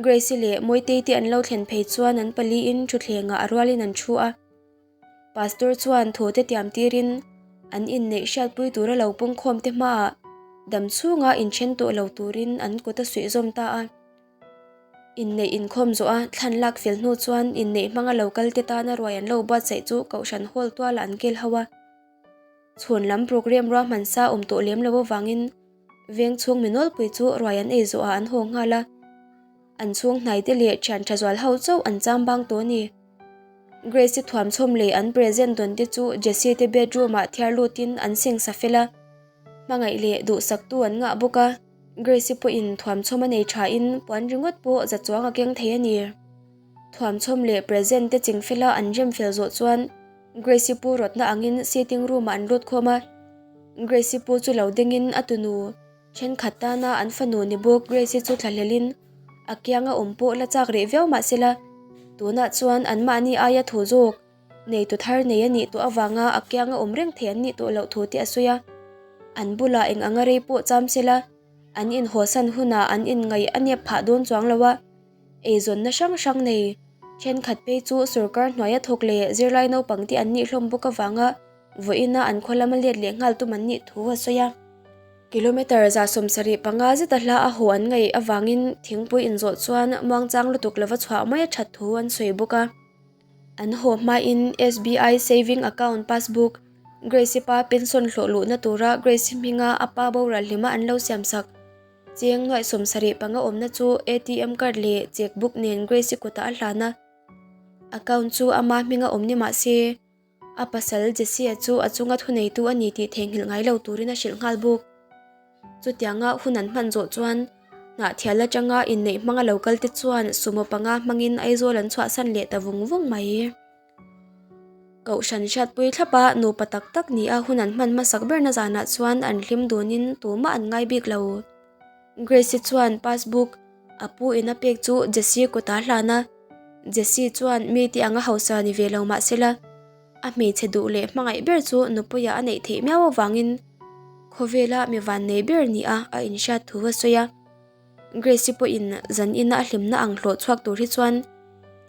Grace-i leh Mawitei te an lo thlen phei chuan an paliin thutthlengah a rualin an thu a. Pastor chuan thu te tiam tirin an inneih hriatpui tura lo pungkhawm te hmaah dam chhunga inthen tawh lo turin an kut a suih zawm ta a. Inneih inkhawm zawh a thlan lak fel hnu chuan inneih hmanga lo kal te tana ruai an lo buatsaih chu Kohhran Hall tualah an kel ho a. Chhun lam programme ruahman sa awm tawh lem lo avangin veng chhung mi nawlpui chu ruai an ei zawhah an haw nghal a, an chhung hnaite leh thian tha zual ho chauh an cham bang tawh a ni. Grace-i thuamchhawm leh an present dawn te chu Jesse te bedroom ah thiar lutin an sengsa fel a, hmangaih leh duhsaktu an ngah bawk a, Grace-i pawhin thuamchhawm a nei thain puan ringawt pawh za chuang a keng thei a ni. Thuamchhawm leh present te chingfela an rem fel zawh chuan Grace-i pu rawtna angin sitting room-ah an lut khawm a. Grace-i pu chu lo dingin a tunu thenkhat tana an fanu ni bawk Grace-i chu thlahlelin a kianga awm pawh la chak rih viau mah sela tunah chuan anmahni aia thu zawk neitu thar nei a nih tawh avanga a kianga awm reng thei an nih tawh loh thu te a sawi a. An bulah eng anga rei pawh cham sela an inhawsan hunah an inngaih a nep phah dawn chuang lo a. Eizawnna hrang hrang nei thenkhat phei chu sorkar hnuaia thawk leh zirlai naupang te an nih hlawm bawk avanga vawiina an khaw lama let leh nghal tum an nih thu a sawi a. Kilometre 75 zeta hla a haw an ngaih avangin thingpui inzawh chuan muangchang lutuk lova chhuah mai a that thu an sawi bawk a. An haw hmain SBI Saving Account Passbook, Grace-i pa pension hlawh luhna tura Grace-i hminga a pa boral hlima an lo siamsak, Cheng nuaih 75 awmna chu ATM card leh cheque book nen Grace-i kutah a hlan a. Account chu ama hminga awm ni mah se, a pasal Jesse-a chu a chunga thuneitu a ni tih theihnghilh ngai lo turin a hrilh nghal bawk. Chutianga hun an hman zawh chuan Hnahthial atanga inneih hmanga lo kalte chuan sumo panga hmangin Aizawl an chhuahsan leh ta vung vung mai. Kohhran hriatpui thlapa nupa tak tak ni a hun an hman hmasak berna zanah chuan an hlim dunin tumah an ngai bik lo. Grace-i chuan passbook a pu in a pek chu Jesse kutah a hlan a, Jesse chuan mi te anga hausa ni ve lo mah sela a hmeichhe duh leh hmangaih ber chu nupuia a neih theih miau avangin khawvela mi vannei ber ni a a inhriat thu a sawi a. Grace-i pawhin zan ina a hlimna ang hlawh chhuak tur hi chuan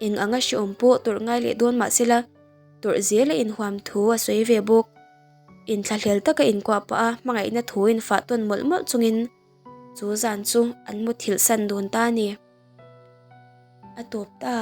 eng anga hreawm pawh tawrh ngai leh dawn mah sela tawrh zel a inhuam thu a sawi ve bawk. Inthlahlel taka inkuah pah a hmangaihna thu infah tawn mawlh mawlh chungin chu zan chu an muthilh san dawn ta a ni. A tawp ta.